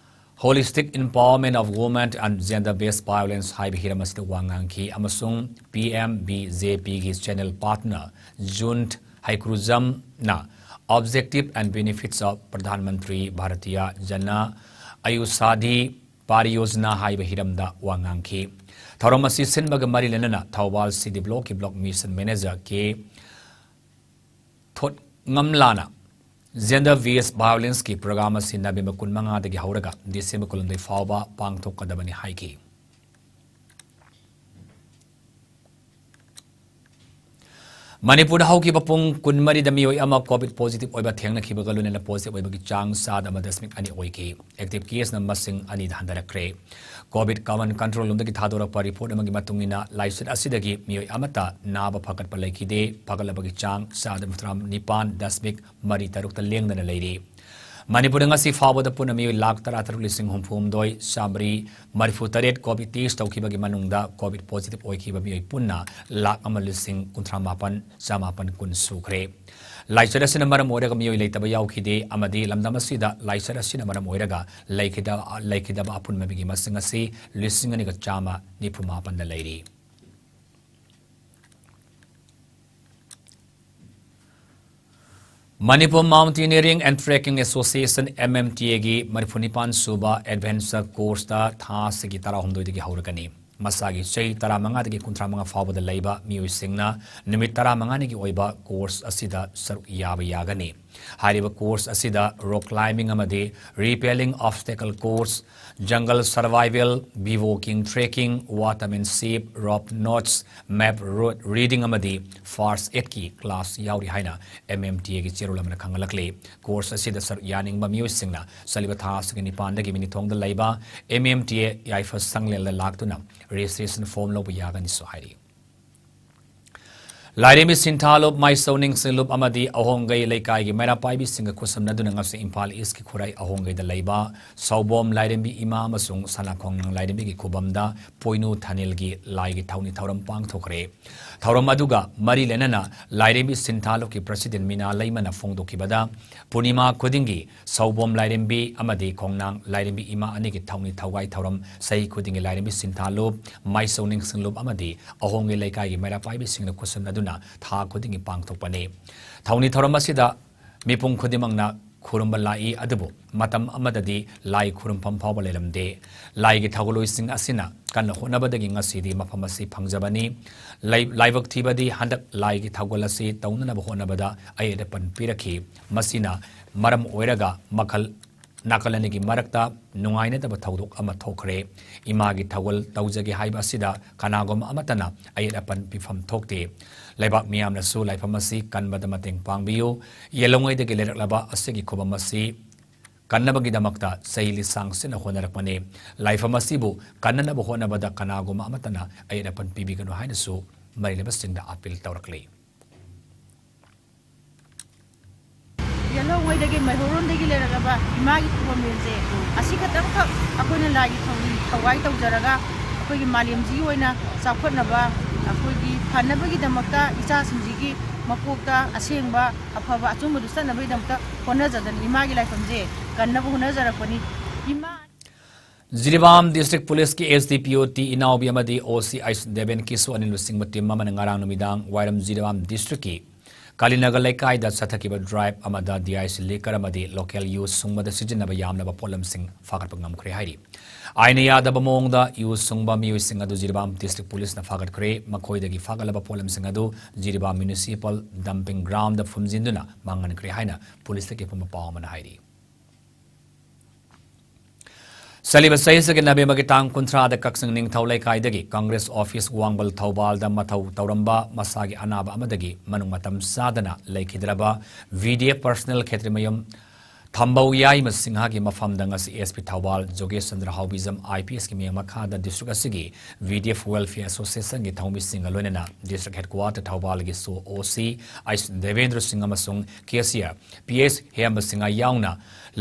Holistic Empowerment of Women and Gender Based Violence ꯍꯥꯏꯕ ꯍꯤꯔꯝ ꯑꯁꯤꯗ ꯋꯥ ꯉꯥꯡꯈꯤ ꯑꯃꯁꯨꯡ P M B J P ꯒꯤ channel partner Junt ꯍꯩꯀ꯭ꯔꯨꯖꯝꯅ Objective and Benefits of Pradhan Mantri Bharatiya Jana Ayushadhi Pariyojana ꯍꯥꯏꯕ ꯍꯤꯔꯝꯗ ꯋꯥ ꯉꯥꯡꯈꯤ꯫ ꯊꯧꯔꯝ ꯑꯁꯤ ꯁꯤꯟꯕꯒ ꯃꯔꯤ ꯂꯩꯅꯅ ꯊꯧꯕꯥꯜ C D Block ꯀꯤ Block Mission Manager K ꯊꯣꯠꯉꯝꯂꯥꯅ Gender Based Violence ꯀꯤ program ꯑꯁꯤ November ꯀꯨꯟꯃꯉꯥꯗꯒꯤ ꯍꯧꯔꯒ December ꯀꯨꯟꯍꯨꯝꯗꯣꯏ ꯐꯥꯎꯕ ꯄꯥꯡꯊꯣꯛꯀꯗꯕꯅꯤ ꯍꯥꯏꯈꯤ꯫ ꯃꯅꯤꯄꯨꯔꯗ ꯍꯧꯈꯤꯕ ꯄꯨꯡ ꯀꯨꯟꯃꯔꯤꯗ ꯃꯤꯑꯣꯏ ꯑꯃ COVID positive ꯑꯣꯏꯕ ꯊꯦꯡꯅꯈꯤꯕꯒ ꯂꯣꯏꯅꯅ positive ꯑꯣꯏꯕꯒꯤ ꯆꯥꯡ ꯆꯥꯗ ꯑꯃ ꯗꯁꯃꯤꯛ ꯑꯅꯤ ꯑꯣꯏꯈꯤ꯫ Active case ꯅ ꯃꯁꯤꯡ ꯑꯅꯤꯗ ꯍꯟꯊꯔꯛꯈ꯭ꯔꯦ꯫ COVID common control ꯔꯨꯝꯗꯒꯤ ꯊꯥꯗꯣꯔꯛꯄ report ꯑꯃꯒꯤ ꯃꯇꯨꯡ ꯏꯟꯅ, ꯂꯥꯏꯆꯠ ꯑꯁꯤꯗꯒꯤ ꯃꯤꯑꯣꯏ ꯑꯃꯠꯇ ꯅꯥꯕ ꯐꯒꯠꯄ ꯂꯩꯈꯤꯗꯦ꯫ ꯐꯒꯠꯂꯕꯒꯤ ꯆꯥꯡ ꯆꯥꯗ ꯃꯔꯤꯐꯨꯇꯔꯥ ꯅꯤꯄꯥꯟ ꯗꯁꯃꯤꯛ ꯃꯔꯤ ꯇꯔꯨꯛꯇ ꯂꯦꯡꯗꯅ ꯂꯩꯔꯤ꯫ ꯃꯅꯤꯄꯨꯔꯗ ꯉꯁꯤ ꯐꯥꯎꯕꯗ ꯄꯨꯟꯅ ꯃꯤꯑꯣꯏ ꯂꯥꯈ ꯇꯔꯥꯇꯔꯨꯛ ꯂꯤꯁꯤꯡ ꯍꯨꯝꯐꯨꯍꯨꯝꯗꯣꯏ ꯆꯥꯃꯔꯤ ꯃꯔꯤꯐꯨꯇꯔꯦꯠ COVID test ꯇꯧꯈꯤꯕꯒꯤ ꯃꯅꯨꯡꯗ COVID positive ꯑꯣꯏꯈꯤꯕ ꯃꯤꯑꯣꯏ ꯄꯨꯟꯅ ꯂꯥꯈ ꯑꯃ ꯂꯤꯁꯤꯡ ꯀꯨꯟꯊ꯭ꯔꯥ ꯃꯥꯄꯟ ꯆꯥꯃꯥꯄꯟ ꯀꯨꯟ ꯁꯨꯈ꯭ꯔꯦ꯫ ꯂꯥꯏꯆꯠ ꯑꯁꯤꯅ ꯃꯔꯝ ꯑꯣꯏꯔꯒ ꯃꯤꯑꯣꯏ ꯂꯩꯇꯕ ꯌꯥꯎꯈꯤꯗꯦ ꯑꯃꯗꯤ ꯂꯝꯗꯝ ꯑꯁꯤꯗ ꯂꯥꯏꯆꯠ ꯑꯁꯤꯅ ꯃꯔꯝ ꯑꯣꯏꯔꯒ ꯂꯩꯈꯤꯗ-, ꯂꯩꯈꯤꯗꯕ ꯑꯄꯨꯟꯕ ꯃꯤꯒꯤ ꯃꯁꯤꯡ ꯑꯁꯤ ꯂꯤꯁꯤꯡ ꯑꯅꯤꯒ ꯆꯥꯝꯃ ꯅꯤꯐꯨ ꯃꯥꯄꯟꯗ ꯂꯩꯔꯤ꯫ Manipur Mountaineering and Trekking Association, M M T A ꯒꯤ ꯃꯔꯤꯐꯨꯅꯤꯄꯥꯟ ꯁꯨꯕ adventure course ꯇ ꯊꯥ ꯑꯁꯤꯒꯤ ꯇꯔꯥꯍꯨꯝꯗꯣꯏꯗꯒꯤ ꯍꯧꯔꯒꯅꯤ꯫ ꯃꯁꯥꯒꯤ ꯆꯍꯤ ꯇꯔꯥꯃꯉꯥꯗꯒꯤ ꯀꯨꯟꯊ꯭ꯔꯥꯃꯉꯥ ꯐꯥꯎꯕꯗ ꯂꯩꯕ ꯃꯤꯑꯣꯏꯁꯤꯡꯅ ꯅꯨꯃꯤꯠ ꯇꯔꯥꯃꯉꯥꯅꯤꯒꯤ ꯑꯣꯏꯕ course ꯑꯁꯤꯗ ꯁꯔꯨꯛ ꯌꯥꯕ ꯌꯥꯒꯅꯤ꯫ ꯍꯥꯏꯔꯤꯕ course ꯑꯁꯤꯗ rock climbing ꯑꯃꯗꯤ rappelling obstacle course, jungle survival, bivouacking, trekking, watermanship, rope knots, map route reading ꯑꯃꯗꯤ first aid ꯀꯤ class ꯌꯥꯎꯔꯤ ꯍꯥꯏꯅ M M T A ꯒꯤ ꯆꯦꯔꯣꯜ ꯑꯃꯅ ꯈꯪꯍꯜꯂꯛꯂꯤ꯫ Course ꯑꯁꯤꯗ ꯁꯔꯨꯛ ꯌꯥꯅꯤꯡꯕ ꯃꯤꯑꯣꯏꯁꯤꯡꯅ ꯆꯠꯂꯤꯕ ꯊꯥ ꯑꯁꯤꯒꯤ ꯅꯤꯄꯥꯟꯗꯒꯤ ꯃꯤꯅꯤꯊꯣꯡꯗ ꯂꯩꯕ M M T A ꯌꯥꯏꯐ ꯁꯪꯂꯦꯟꯗ ꯂꯥꯛꯇꯨꯅ registration form ꯂꯧꯕ ꯌꯥꯒꯅꯤꯁꯨ ꯍꯥꯏꯔꯤ꯫ ꯂꯥꯏꯔꯦꯝꯕꯤ ꯁꯤꯟꯊꯥꯂꯨꯞ, ꯃꯥꯏꯁꯧ ꯅꯤꯡꯁꯤꯡꯂꯨꯞ ꯑꯃꯗꯤ ꯑꯍꯣꯡꯒꯩ ꯂꯩꯀꯥꯏꯒꯤ ꯃꯩꯔꯥ ꯄꯥꯏꯕꯤꯁꯤꯡꯒ ꯈꯨꯠꯁꯝꯅꯗꯨꯅ ꯉꯁꯤ ꯏꯝꯐꯥꯜ ꯏꯁꯀꯤ ꯈꯨꯔꯥꯏ ꯑꯍꯣꯡꯒꯩꯗ ꯂꯩꯕ ꯁꯥꯎꯕꯣꯝ ꯂꯥꯏꯔꯦꯝꯕꯤ ꯏꯃꯥ ꯑꯃꯁꯨꯡ ꯁꯅꯥꯈꯣꯡꯅꯥꯡ ꯂꯥꯏꯔꯦꯝꯕꯤꯒꯤ ꯈꯨꯕꯝꯗ ꯄꯣꯏꯅꯨ ꯊꯥꯅꯤꯜꯒꯤ ꯂꯥꯏꯒꯤ ꯊꯧꯅꯤ ꯊꯧꯔꯝ ꯄꯥꯡꯊꯣꯛꯈ꯭ꯔꯦ꯫ ꯊꯧꯔꯝ ꯑꯗꯨꯒ ꯃꯔꯤ ꯂꯩꯅꯅ ꯂꯥꯏꯔꯦꯝꯕꯤ ꯁꯤꯟꯊꯥꯂꯨꯞꯀꯤ ꯄ꯭ꯔꯁꯤꯗꯦꯟ ꯃꯤꯅꯥ ꯂꯩꯃꯅ ꯐꯣꯡꯗꯣꯛꯈꯤꯕꯗ, ꯄꯨꯔꯅꯤꯃꯥ ꯈꯨꯗꯤꯡꯒꯤ ꯁꯥꯎꯕꯣꯝ ꯂꯥꯏꯔꯦꯝꯕꯤ ꯑꯃꯗꯤ ꯈꯣꯡꯅꯥꯡ ꯂꯥꯏꯔꯦꯝꯕꯤ ꯏꯃꯥ ꯑꯅꯤꯒꯤ ꯊꯧꯅꯤ ꯊꯧꯒꯥꯏ ꯊꯧꯔꯝ ꯆꯍꯤ ꯈꯨꯗꯤꯡꯒꯤ ꯂꯥꯏꯔꯦꯝꯕꯤ ꯁꯤꯟꯊꯥꯂꯨꯞ, ꯃꯥꯏꯁꯧ ꯅꯤꯡꯁꯤꯡꯂꯨꯞ ꯑꯃꯗꯤ ꯑꯍꯣꯡꯒꯤ ꯂꯩꯀꯥꯏꯒꯤ ꯃꯩꯔꯥ ꯄꯥꯏꯕꯤꯁꯤꯡꯅ ꯈꯨꯠꯁꯝꯅꯗꯨꯅ ꯊꯥ ꯈꯨꯗꯤꯡꯒꯤ ꯄꯥꯡꯊꯣꯛꯄꯅꯤ꯫ ꯊꯧꯅꯤ ꯊꯧꯔꯝ ꯑꯁꯤꯗ ꯃꯤꯄꯨꯝ ꯈꯨꯗꯤꯡꯃꯛꯅ ꯈꯨꯔꯨꯝꯕ ꯂꯥꯛꯏ, ꯑꯗꯨꯕꯨ ꯃꯇꯝ ꯑꯃꯗꯗꯤ ꯂꯥꯏ ꯈꯨꯔꯨꯝꯐꯝ ꯐꯥꯎꯕ ꯂꯩꯔꯝꯗꯦ꯫ ꯂꯥꯏꯒꯤ ꯊꯧꯒꯜꯂꯣꯏꯁꯤꯡ ꯑꯁꯤꯅ ꯀꯟꯅ ꯍꯣꯠꯅꯕꯗꯒꯤ ꯉꯁꯤꯗꯤ ꯃꯐꯝ ꯑꯁꯤ ꯐꯪꯖꯕꯅꯤ꯫ ꯂꯥꯏ-, ꯂꯥꯏꯕꯛ ꯊꯤꯕꯗꯤ ꯍꯟꯗꯛ ꯂꯥꯏꯒꯤ ꯊꯧꯒꯜ ꯑꯁꯤ ꯇꯧꯅꯅꯕ ꯍꯣꯠꯅꯕꯗ ꯑꯌꯦꯠ ꯑꯄꯟ ꯄꯤꯔꯛꯈꯤ꯫ ꯃꯁꯤꯅ ꯃꯔꯝ ꯑꯣꯏꯔꯒ ꯃꯈꯜ, ꯅꯥꯀꯜ ꯑꯅꯤꯒꯤ ꯃꯔꯛꯇ ꯅꯨꯡꯉꯥꯏꯅꯗꯕ ꯊꯧꯗꯣꯛ ꯑꯃ ꯊꯣꯛꯈ꯭ꯔꯦ꯫ ꯏꯃꯥꯒꯤ ꯊꯧꯒꯜ ꯇꯧꯖꯒꯦ ꯍꯥꯏꯕ ꯑꯁꯤꯗ ꯀꯅꯥꯒꯨꯝꯕ ꯑꯃꯠꯇꯅ ꯑꯌꯦꯠ ꯑꯄꯟ ꯄꯤꯐꯝ ꯊꯣꯛꯇꯦ꯫ ꯂꯩꯕꯥꯛ ꯃꯤꯌꯥꯝꯅꯁꯨ ꯂꯥꯏꯐꯝ ꯑꯁꯤ ꯀꯟꯕꯗ ꯃꯇꯦꯡ ꯄꯥꯡꯕꯤꯌꯨ꯫ ꯌꯦꯜꯂꯣꯡꯉꯩꯗꯒꯤ ꯂꯩꯔꯛꯂꯕ ꯑꯁꯤꯒꯤ ꯈꯨꯕꯝ ꯑꯁꯤ ꯀꯟꯅꯕꯒꯤꯗꯃꯛꯇ ꯆꯍꯤ ꯂꯤꯁꯥꯡ ꯁꯤꯠꯅ ꯍꯣꯠꯅꯔꯛꯄꯅꯤ꯫ ꯂꯥꯏꯐꯝ ꯑꯁꯤꯕꯨ ꯀꯟꯅꯅꯕ ꯍꯣꯠꯅꯕꯗ ꯀꯅꯥꯒꯨꯝꯕ ꯑꯃꯠꯇꯅ ꯑꯌꯦꯠ ꯑꯄꯟ ꯄꯤꯕꯤꯒꯅꯨ ꯍꯥꯏꯅꯁꯨ ꯃꯔꯤ ꯂꯩꯕꯁꯤꯡꯗ ꯑꯥꯄꯤꯜ ꯇꯧꯔꯛꯂꯤ꯫ ꯌꯦꯜꯍꯧꯉꯩꯗꯒꯤ ꯃꯩꯍꯧꯔꯣꯟꯗꯒꯤ ꯂꯩꯔꯛꯂꯕ ꯏꯃꯥꯒꯤ ꯈꯨꯕꯝ ꯂꯦꯟꯖꯩ꯫ ꯑꯁꯤ ꯈꯛꯇꯪꯈꯛ ꯑꯩꯈꯣꯏꯅ ꯂꯥꯏꯒꯤ ꯊꯧꯅꯤ ꯊꯧꯒꯥꯏ ꯇꯧꯖꯔꯒ ꯑꯩꯈꯣꯏꯒꯤ ꯃꯥꯂꯦꯝꯁꯤꯒꯤ ꯑꯣꯏꯅ ꯆꯥꯎꯈꯠꯅꯕ, ꯑꯩꯈꯣꯏꯒꯤ ꯐꯅꯕꯒꯤꯗꯃꯛꯇ ꯏꯆꯥꯁꯤꯡꯁꯤꯒꯤ ꯃꯀꯣꯛꯇ ꯑꯁꯦꯡꯕ ꯑꯐꯕ ꯑꯆꯨꯝꯕꯗꯨ ꯆꯠꯅꯕꯒꯤꯗꯃꯛꯇ ꯍꯣꯠꯅꯖꯗꯅ ꯏꯃꯥꯒꯤ ꯂꯥꯏꯐꯝꯁꯦ ꯀꯟꯅꯕ ꯍꯣꯠꯅꯖꯔꯛꯄꯅꯤ꯫ ꯏꯃꯥ ꯖꯤꯔꯤꯕꯥꯝ ꯗꯤꯁꯇ꯭ꯔꯤꯛ ꯄꯨꯂꯤꯁꯀꯤ ꯑꯦꯁ ꯗꯤ ꯄꯤ ꯑꯣ ꯇꯤ ꯏꯅꯥꯎꯕꯤ ꯑꯃꯗꯤ ꯑꯣ ꯁꯤ ꯑꯥꯏꯁ ꯗꯦꯕꯦꯟ ꯀꯤꯁꯣ ꯑꯅꯤ ꯂꯨꯆꯤꯡꯕ ꯇꯤꯝ ꯑꯃꯅ ꯉꯔꯥꯡ ꯅꯨꯃꯤꯗꯥꯡ ꯋꯥꯏꯔꯝ ꯖꯤꯔꯤꯕꯥꯝ ꯗꯤꯁꯇ꯭ꯔꯤꯛꯀꯤ ꯀꯥꯂꯤꯅꯒꯔ ꯂꯩꯀꯥꯏꯗ ꯆꯠꯊꯈꯤꯕ ꯗ꯭ꯔꯥꯏꯚ ꯑꯃꯗ ꯗꯤ ꯑꯥꯏ ꯁꯤ ꯂꯤꯀꯔ ꯑꯃꯗꯤ ꯂꯣꯀꯦꯜ ꯌꯨ ꯁꯨꯡꯕꯗ ꯁꯤꯖꯤꯟꯅꯕ ꯌꯥꯝꯂꯕ ꯄꯣꯠꯂꯝꯁꯤꯡ ꯐꯥꯒꯠꯄ ꯉꯝꯈ꯭ꯔꯦ ꯍꯥꯏꯔꯤ꯫ ꯑꯥꯏꯟꯅ ꯌꯥꯗꯕ ꯃꯑꯣꯡꯗ ꯌꯨ ꯁꯨꯡꯕ ꯃꯤꯑꯣꯏꯁꯤꯡ ꯑꯗꯨ ꯖꯤꯔꯤꯕꯥꯝ ꯗꯤꯁꯇ꯭ꯔꯤꯛ ꯄꯨꯂꯤꯁꯅ ꯐꯥꯒꯠꯈ꯭ꯔꯦ꯫ ꯃꯈꯣꯏꯗꯒꯤ ꯐꯥꯒꯠꯂꯕ ꯄꯣꯠꯂꯝꯁꯤꯡ ꯑꯗꯨ ꯖꯤꯔꯤꯕꯥꯝ ꯃ꯭ꯌꯨꯅꯤꯁꯤꯄꯥꯜ ꯗꯝꯄꯤꯡ ꯒ꯭ꯔꯥꯎꯟꯗ ꯐꯨꯝꯖꯤꯟꯗꯨꯅ ꯃꯥꯡꯍꯟꯈ꯭ꯔꯦ ꯍꯥꯏꯅ ꯄꯨꯂꯤꯁꯇꯒꯤ ꯑꯐꯪꯕ ꯄꯥꯎ ꯑꯃꯅ ꯍꯥꯏꯔꯤ꯫ ꯆꯠꯂꯤꯕ ꯆꯍꯤ ꯑꯁꯤꯒꯤ ꯅꯕꯦꯝꯕꯔꯒꯤ ꯇꯥꯡ ꯀꯨꯟꯊ꯭ꯔꯥꯗ ꯀꯛꯆꯤꯡ ꯅꯤꯡꯊꯧ ꯂꯩꯀꯥꯏꯗꯒꯤ ꯀꯪꯒ꯭ꯔꯦꯁ ꯑꯣꯐꯤꯁ ꯋꯥꯡꯕꯜ ꯊꯧꯕꯥꯜꯗ ꯃꯊꯧ ꯇꯧꯔꯝꯕ ꯃꯁꯥꯒꯤ ꯑꯅꯥꯕ ꯑꯃꯗꯒꯤ ꯃꯅꯨꯡ ꯃꯇꯝ ꯆꯥꯗꯅ ꯂꯩꯈꯤꯗ꯭ꯔꯕ ꯚꯤ ꯗꯤ ꯑꯦꯐ ꯄꯔꯁꯅꯦꯜ ꯈꯦꯇ꯭ꯔꯤꯃꯌꯨꯝ ꯊꯝꯕꯧ ꯌꯥꯏꯃ ꯁꯤꯡꯍꯒꯤ ꯃꯐꯝꯗ ꯉꯁꯤ S P Thoubal ꯖꯣꯒꯦꯁ Chandra ꯍꯥꯎꯕꯤꯖꯝ I P ꯑꯦꯁꯀꯤ ꯃꯤꯠꯌꯦꯡ ꯃꯈꯥꯗ ꯗꯤꯁꯇ꯭ꯔꯤꯛ ꯑꯁꯤꯒꯤ ꯚꯤ ꯗꯤ ꯑꯦꯐ ꯋꯦꯜꯐꯤꯌꯔ ꯑꯦꯁꯣꯁꯤꯌꯦꯁꯟꯒꯤ ꯊꯧꯃꯤꯁꯤꯡꯒ ꯂꯣꯏꯅꯅ ꯗꯤꯁꯇ꯭ꯔꯤꯛ ꯍꯦꯗꯀ꯭ꯋꯥꯇꯔ ꯊꯧꯕꯥꯜꯒꯤ ꯁꯣ ꯑꯣ ꯁꯤ ꯑꯩꯆ ꯗꯦꯕꯦꯟꯗ꯭ꯔ ꯁꯤꯡ ꯑꯃꯁꯨꯡ ꯀꯦꯁꯤꯌꯔ ꯄꯤ ꯑꯦꯁ ꯍꯦꯝꯕ ꯁꯤꯡꯍ ꯌꯥꯎꯅ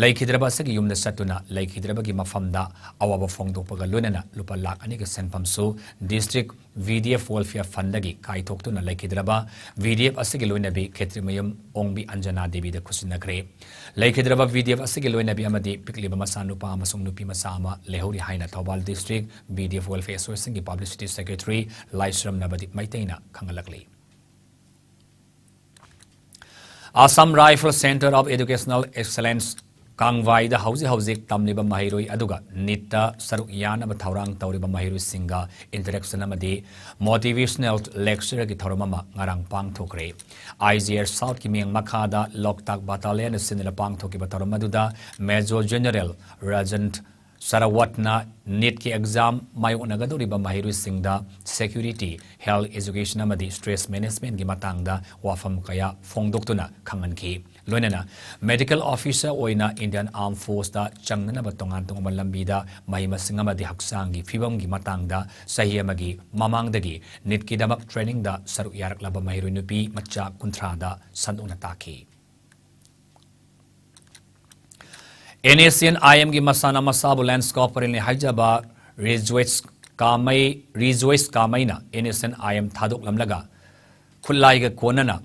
ꯂꯩꯈꯤꯗ꯭ꯔꯕ ꯑꯁꯤꯒꯤ ꯌꯨꯝꯗ ꯆꯠꯇꯨꯅ ꯂꯩꯈꯤꯗ꯭ꯔꯕꯒꯤ ꯃꯐꯝꯗ ꯑꯋꯥꯕ ꯐꯣꯡꯗꯣꯛꯄꯒ ꯂꯣꯏꯅꯅ ꯂꯨꯄꯥ ꯂꯥꯈ ꯑꯅꯤꯒꯤ ꯁꯦꯟꯐꯝꯁꯨ district V D F welfare ꯐꯟꯗꯒꯤ ꯀꯥꯏꯊꯣꯛꯇꯨꯅ ꯂꯩꯈꯤꯗ꯭ꯔꯕ ꯚꯤ ꯗꯤ ꯑꯦꯐ ꯑꯁꯤꯒꯤ ꯂꯣꯏꯅꯕꯤ ꯈꯦꯇ꯭ꯔꯤꯃꯌꯨꯝ ꯑꯣꯡꯕꯤ ꯑꯟꯖꯅꯥ ꯗꯦꯕꯤꯗ ꯈꯨꯠꯁꯤꯟꯅꯈ꯭ꯔꯦ꯫ ꯂꯩꯈꯤꯗ꯭ꯔꯕ ꯚꯤ ꯗꯤ ꯑꯦꯐ ꯑꯁꯤꯒꯤ ꯂꯣꯏꯅꯕꯤ ꯑꯃꯗꯤ ꯄꯤꯛꯂꯤꯕ ꯃꯆꯥꯅꯨꯄꯥ ꯑꯃꯁꯨꯡ ꯅꯨꯄꯤ ꯃꯆꯥ ꯑꯃ ꯂꯩꯍꯧꯔꯤ ꯍꯥꯏꯅ Thoubal district V D F welfare ꯑꯦꯁꯣꯁꯤꯌꯦꯁꯟꯒꯤ ꯄꯕ꯭ꯂꯤꯁꯤꯇꯤ ꯁꯦꯀ꯭ꯔꯦꯇꯔꯤ ꯂꯥꯏꯁ꯭ꯔꯝ ꯅꯕꯗꯤꯞ ꯃꯩꯇꯩꯅ ꯈꯪꯍꯜꯂꯛꯂꯤ꯫ Assam Rifle Centre of Educational Excellence, ꯀꯥꯡꯕꯥꯏꯗ ꯍꯧꯖꯤꯛ ꯍꯧꯖꯤꯛ ꯇꯝꯂꯤꯕ ꯃꯍꯩꯔꯣꯏ ꯑꯗꯨꯒ ꯅꯤꯠꯇ ꯁꯔꯨꯛ ꯌꯥꯅꯕ ꯊꯧꯔꯥꯡ ꯇꯧꯔꯤꯕ ꯃꯍꯩꯔꯣꯏꯁꯤꯡꯒ interaction ꯑꯃꯗꯤ motivational lectureꯒꯤ ꯊꯧꯔꯝ ꯑꯃ ꯉꯔꯥꯡ ꯄꯥꯡꯊꯣꯛꯈ꯭ꯔꯦ꯫ ꯑꯥꯏ ꯖꯤ ꯑꯥꯔ ꯁꯥꯎꯠꯀꯤ ꯃꯤꯠꯌꯦꯡ ꯃꯈꯥꯗ ꯂꯣꯛꯇꯥꯛ ꯕꯇꯥꯂꯤꯌꯟꯅ ꯁꯤꯟꯗꯨꯅ ꯄꯥꯡꯊꯣꯛꯈꯤꯕ ꯊꯧꯔꯝ ꯑꯗꯨꯗ Major General ꯔꯖꯟ ꯁꯔꯥꯋꯠꯅ ꯅꯤꯠꯀꯤ ꯑꯦꯛꯖꯥꯝ ꯃꯥꯌꯣꯛꯅꯒꯗꯧꯔꯤꯕ ꯃꯍꯩꯔꯣꯏꯁꯤꯡꯗ security, health education ꯑꯃꯗꯤ stress managementꯀꯤ ꯃꯇꯥꯡꯗ ꯋꯥꯐꯝ ꯀꯌꯥ ꯐꯣꯡꯗꯣꯛꯇꯨꯅ ꯈꯪꯍꯟꯈꯤ꯫ ꯂꯣꯏꯅꯅ medical officer ꯑꯣꯏꯅ Indian Armed Forceꯇ ꯆꯪꯅꯅꯕ ꯇꯣꯉꯥꯟ ꯇꯣꯉꯥꯟꯕ ꯂꯝꯕꯤꯗ ꯃꯍꯩ ꯃꯁꯤꯡ ꯑꯃꯗꯤ ꯍꯛꯆꯥꯡꯒꯤ ꯐꯤꯕꯝꯒꯤ ꯃꯇꯥꯡꯗ ꯆꯍꯤ ꯑꯃꯒꯤ ꯃꯃꯥꯡꯗꯒꯤ ꯅꯤꯠꯀꯤꯗꯃꯛ trainingꯗ ꯁꯔꯨꯛ ꯌꯥꯔꯛꯂꯕ ꯃꯍꯩꯔꯣꯏ ꯅꯨꯄꯤ ꯃꯆꯥ ꯀꯨꯟꯊ꯭ꯔꯥꯗ ꯁꯟꯗꯣꯛꯅ ꯇꯥꯛꯈꯤ꯫ ꯑꯦꯟ ꯑꯦꯁ ꯑꯦꯟ ꯑꯥꯏ ꯑꯦꯝꯒꯤ ꯃꯁꯥꯅ ꯃꯁꯥꯕꯨ ꯂꯦꯟꯁꯀꯣꯄꯔꯅꯤ ꯍꯥꯏꯖꯕ ꯔꯤꯖꯣꯏꯁ ꯀꯥꯃꯩ, ꯔꯤꯖꯣꯏꯁ ꯀꯥꯃꯩꯅ N S N I M ꯊꯥꯗꯣꯛꯂꯝꯂꯒ ꯈꯨꯠꯂꯥꯏꯒ ꯀꯣꯟꯅꯅ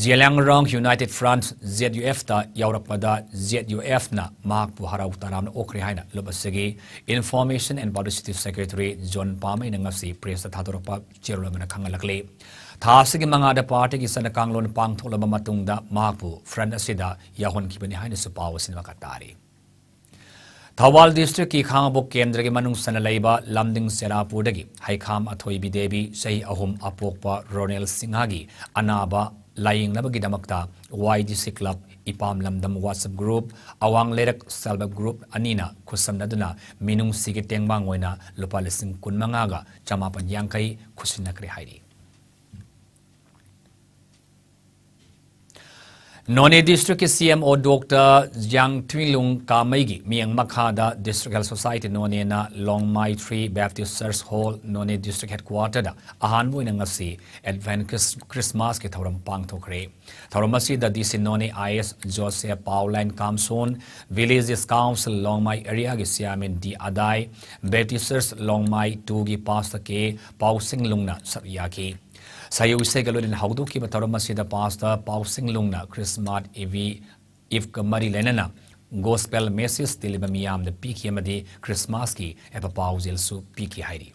Zeliangrong United Front, Z U ꯑꯦꯐꯇ ꯌꯥꯎꯔꯛꯄꯗ ꯖꯦꯠ ꯌꯨ ꯑꯦꯐꯅ ꯃꯍꯥꯛꯄꯨ ꯍꯔꯥꯎ ꯇꯔꯥꯝꯅ ꯑꯣꯛꯈ꯭ꯔꯦ ꯍꯥꯏꯅ ꯂꯨꯞ ꯑꯁꯤꯒꯤ Information and Publicity Secretary John ꯄꯥꯃꯩꯅ ꯉꯁꯤ ꯄ꯭ꯔꯦꯁꯇ ꯊꯥꯗꯣꯔꯛꯄ ꯆꯦꯔꯣꯜ ꯑꯃꯅ ꯈꯪꯍꯜꯂꯛꯂꯤ꯫ ꯊꯥ ꯑꯁꯤꯒꯤ ꯃꯉꯥꯗ ꯄꯥꯔꯇꯤꯒꯤ ꯆꯠꯅ ꯀꯥꯡꯂꯣꯟ ꯄꯥꯡꯊꯣꯛꯂꯕ ꯃꯇꯨꯡꯗ ꯃꯍꯥꯛꯄꯨ ꯐ꯭ꯔꯟꯠ ꯑꯁꯤꯗ ꯌꯥꯎꯍꯟꯈꯤꯕꯅꯤ ꯍꯥꯏꯅꯁꯨ ꯄꯥꯎ ꯑꯁꯤꯅ ꯃꯈꯥ ꯇꯥꯔꯤ꯫ ꯊꯧꯕꯥꯜ ꯗꯤꯁꯇ꯭ꯔꯤꯛꯀꯤ ꯈꯥꯉꯕꯣꯛ ꯀꯦꯟꯗ꯭ꯔꯒꯤ ꯃꯅꯨꯡ ꯆꯟꯅ ꯂꯩꯕ ꯂꯝꯗꯤꯡ ꯆꯦꯔꯥꯄꯨꯔꯗꯒꯤ ꯍꯩꯈꯥꯝ ꯑꯊꯣꯏꯕꯤ ꯗꯦꯕꯤ, ꯆꯍꯤ ꯑꯍꯨꯝ, ꯑꯄꯣꯛꯄ ꯔꯣꯅꯦꯜ ꯁꯤꯡꯍꯒꯤ ꯑꯅꯥꯕ ꯂꯥꯌꯦꯡꯅꯕꯒꯤꯗꯃꯛꯇ ꯋꯥꯏ ꯗꯤ ꯁꯤ ꯀ꯭ꯂꯕ, ꯏꯄꯥꯝ ꯂꯝꯗꯝ WhatsApp group, ꯑꯋꯥꯡ ꯂꯩꯔꯛ Self Help Group ꯑꯅꯤꯅ ꯈꯨꯠꯁꯝꯅꯗꯨꯅ ꯃꯤꯅꯨꯡꯁꯤꯒꯤ ꯇꯦꯡꯕꯥꯡ ꯑꯣꯏꯅ ꯂꯨꯄꯥ ꯂꯤꯁꯤꯡ ꯀꯨꯟꯃꯉꯥꯒ ꯆꯃꯥꯄꯟ ꯌꯥꯡꯈꯩ ꯈꯨꯠꯁꯤꯟꯅꯈ꯭ꯔꯦ ꯍꯥꯏꯔꯤ꯫ ꯅꯣꯅꯦ ꯗꯤꯁꯇ꯭ꯔꯤꯛꯀꯤ ꯁꯤ ꯑꯦꯝ ꯑꯣ ꯗꯣꯛꯇꯔ ꯖꯤꯌꯥꯡꯊꯨꯏꯂꯨꯡ ꯀꯥꯃꯩꯒꯤ ꯃꯤꯠꯌꯦꯡ ꯃꯈꯥꯗ District Health Society ꯅꯣꯅꯦꯅ ꯂꯣꯡꯃꯥꯏ three Baptist Church Hall, ꯅꯣꯅꯦ ꯗꯤꯁꯇ꯭ꯔꯤꯛ ꯍꯦꯗꯀ꯭ꯋꯥꯇꯔꯗ ꯑꯍꯥꯟꯕ ꯑꯣꯏꯅ ꯉꯁꯤ Advent Christ-, Christmasꯀꯤ ꯊꯧꯔꯝ ꯄꯥꯡꯊꯣꯛꯈ꯭ꯔꯦ꯫ ꯊꯧꯔꯝ ꯑꯁꯤꯗ ꯗꯤ ꯁꯤ ꯅꯣꯅꯦ ꯑꯥꯏ ꯑꯦꯁ ꯖꯣꯁꯦꯐ ꯄꯥꯎꯂꯥꯏꯟ ꯀꯥꯝꯁꯣꯟ, Villages Council ꯂꯣꯡꯃꯥꯏ ꯑꯦꯔꯤꯌꯥꯒꯤ ꯆꯤꯌꯥꯔꯃꯦꯟ ꯗꯤ ꯑꯗꯥꯏ, Baptist Church ꯂꯣꯡꯃꯥꯏ twoꯒꯤ ꯄꯥꯁꯇꯔ ꯀꯦ ꯄꯥꯎꯁꯤꯡꯂꯨꯡꯅ ꯁꯔꯨꯛ ꯌꯥꯈꯤ꯫ ꯁꯌꯨ ꯏꯁꯩꯒ ꯂꯣꯏꯅꯅ ꯍꯧꯗꯣꯛꯈꯤꯕ ꯊꯧꯔꯝ ꯑꯁꯤꯗ ꯄꯥꯁꯇꯔ ꯄꯥꯎꯁꯤꯡꯂꯨꯡꯅ ꯈ꯭ꯔꯤꯁꯃꯥꯁ ꯏꯚꯤ, ꯏꯚꯀ ꯃꯔꯤ ꯂꯩꯅꯅ gospel message ꯇꯦꯜꯂꯤꯕ ꯃꯤꯌꯥꯝꯗ ꯄꯤꯈꯤ ꯑꯃꯗꯤ ꯈ꯭ꯔꯤꯁꯃꯥꯁꯀꯤ ꯑꯐꯕ ꯄꯥꯎꯖꯦꯜꯁꯨ ꯄꯤꯈꯤ ꯍꯥꯏꯔꯤ꯫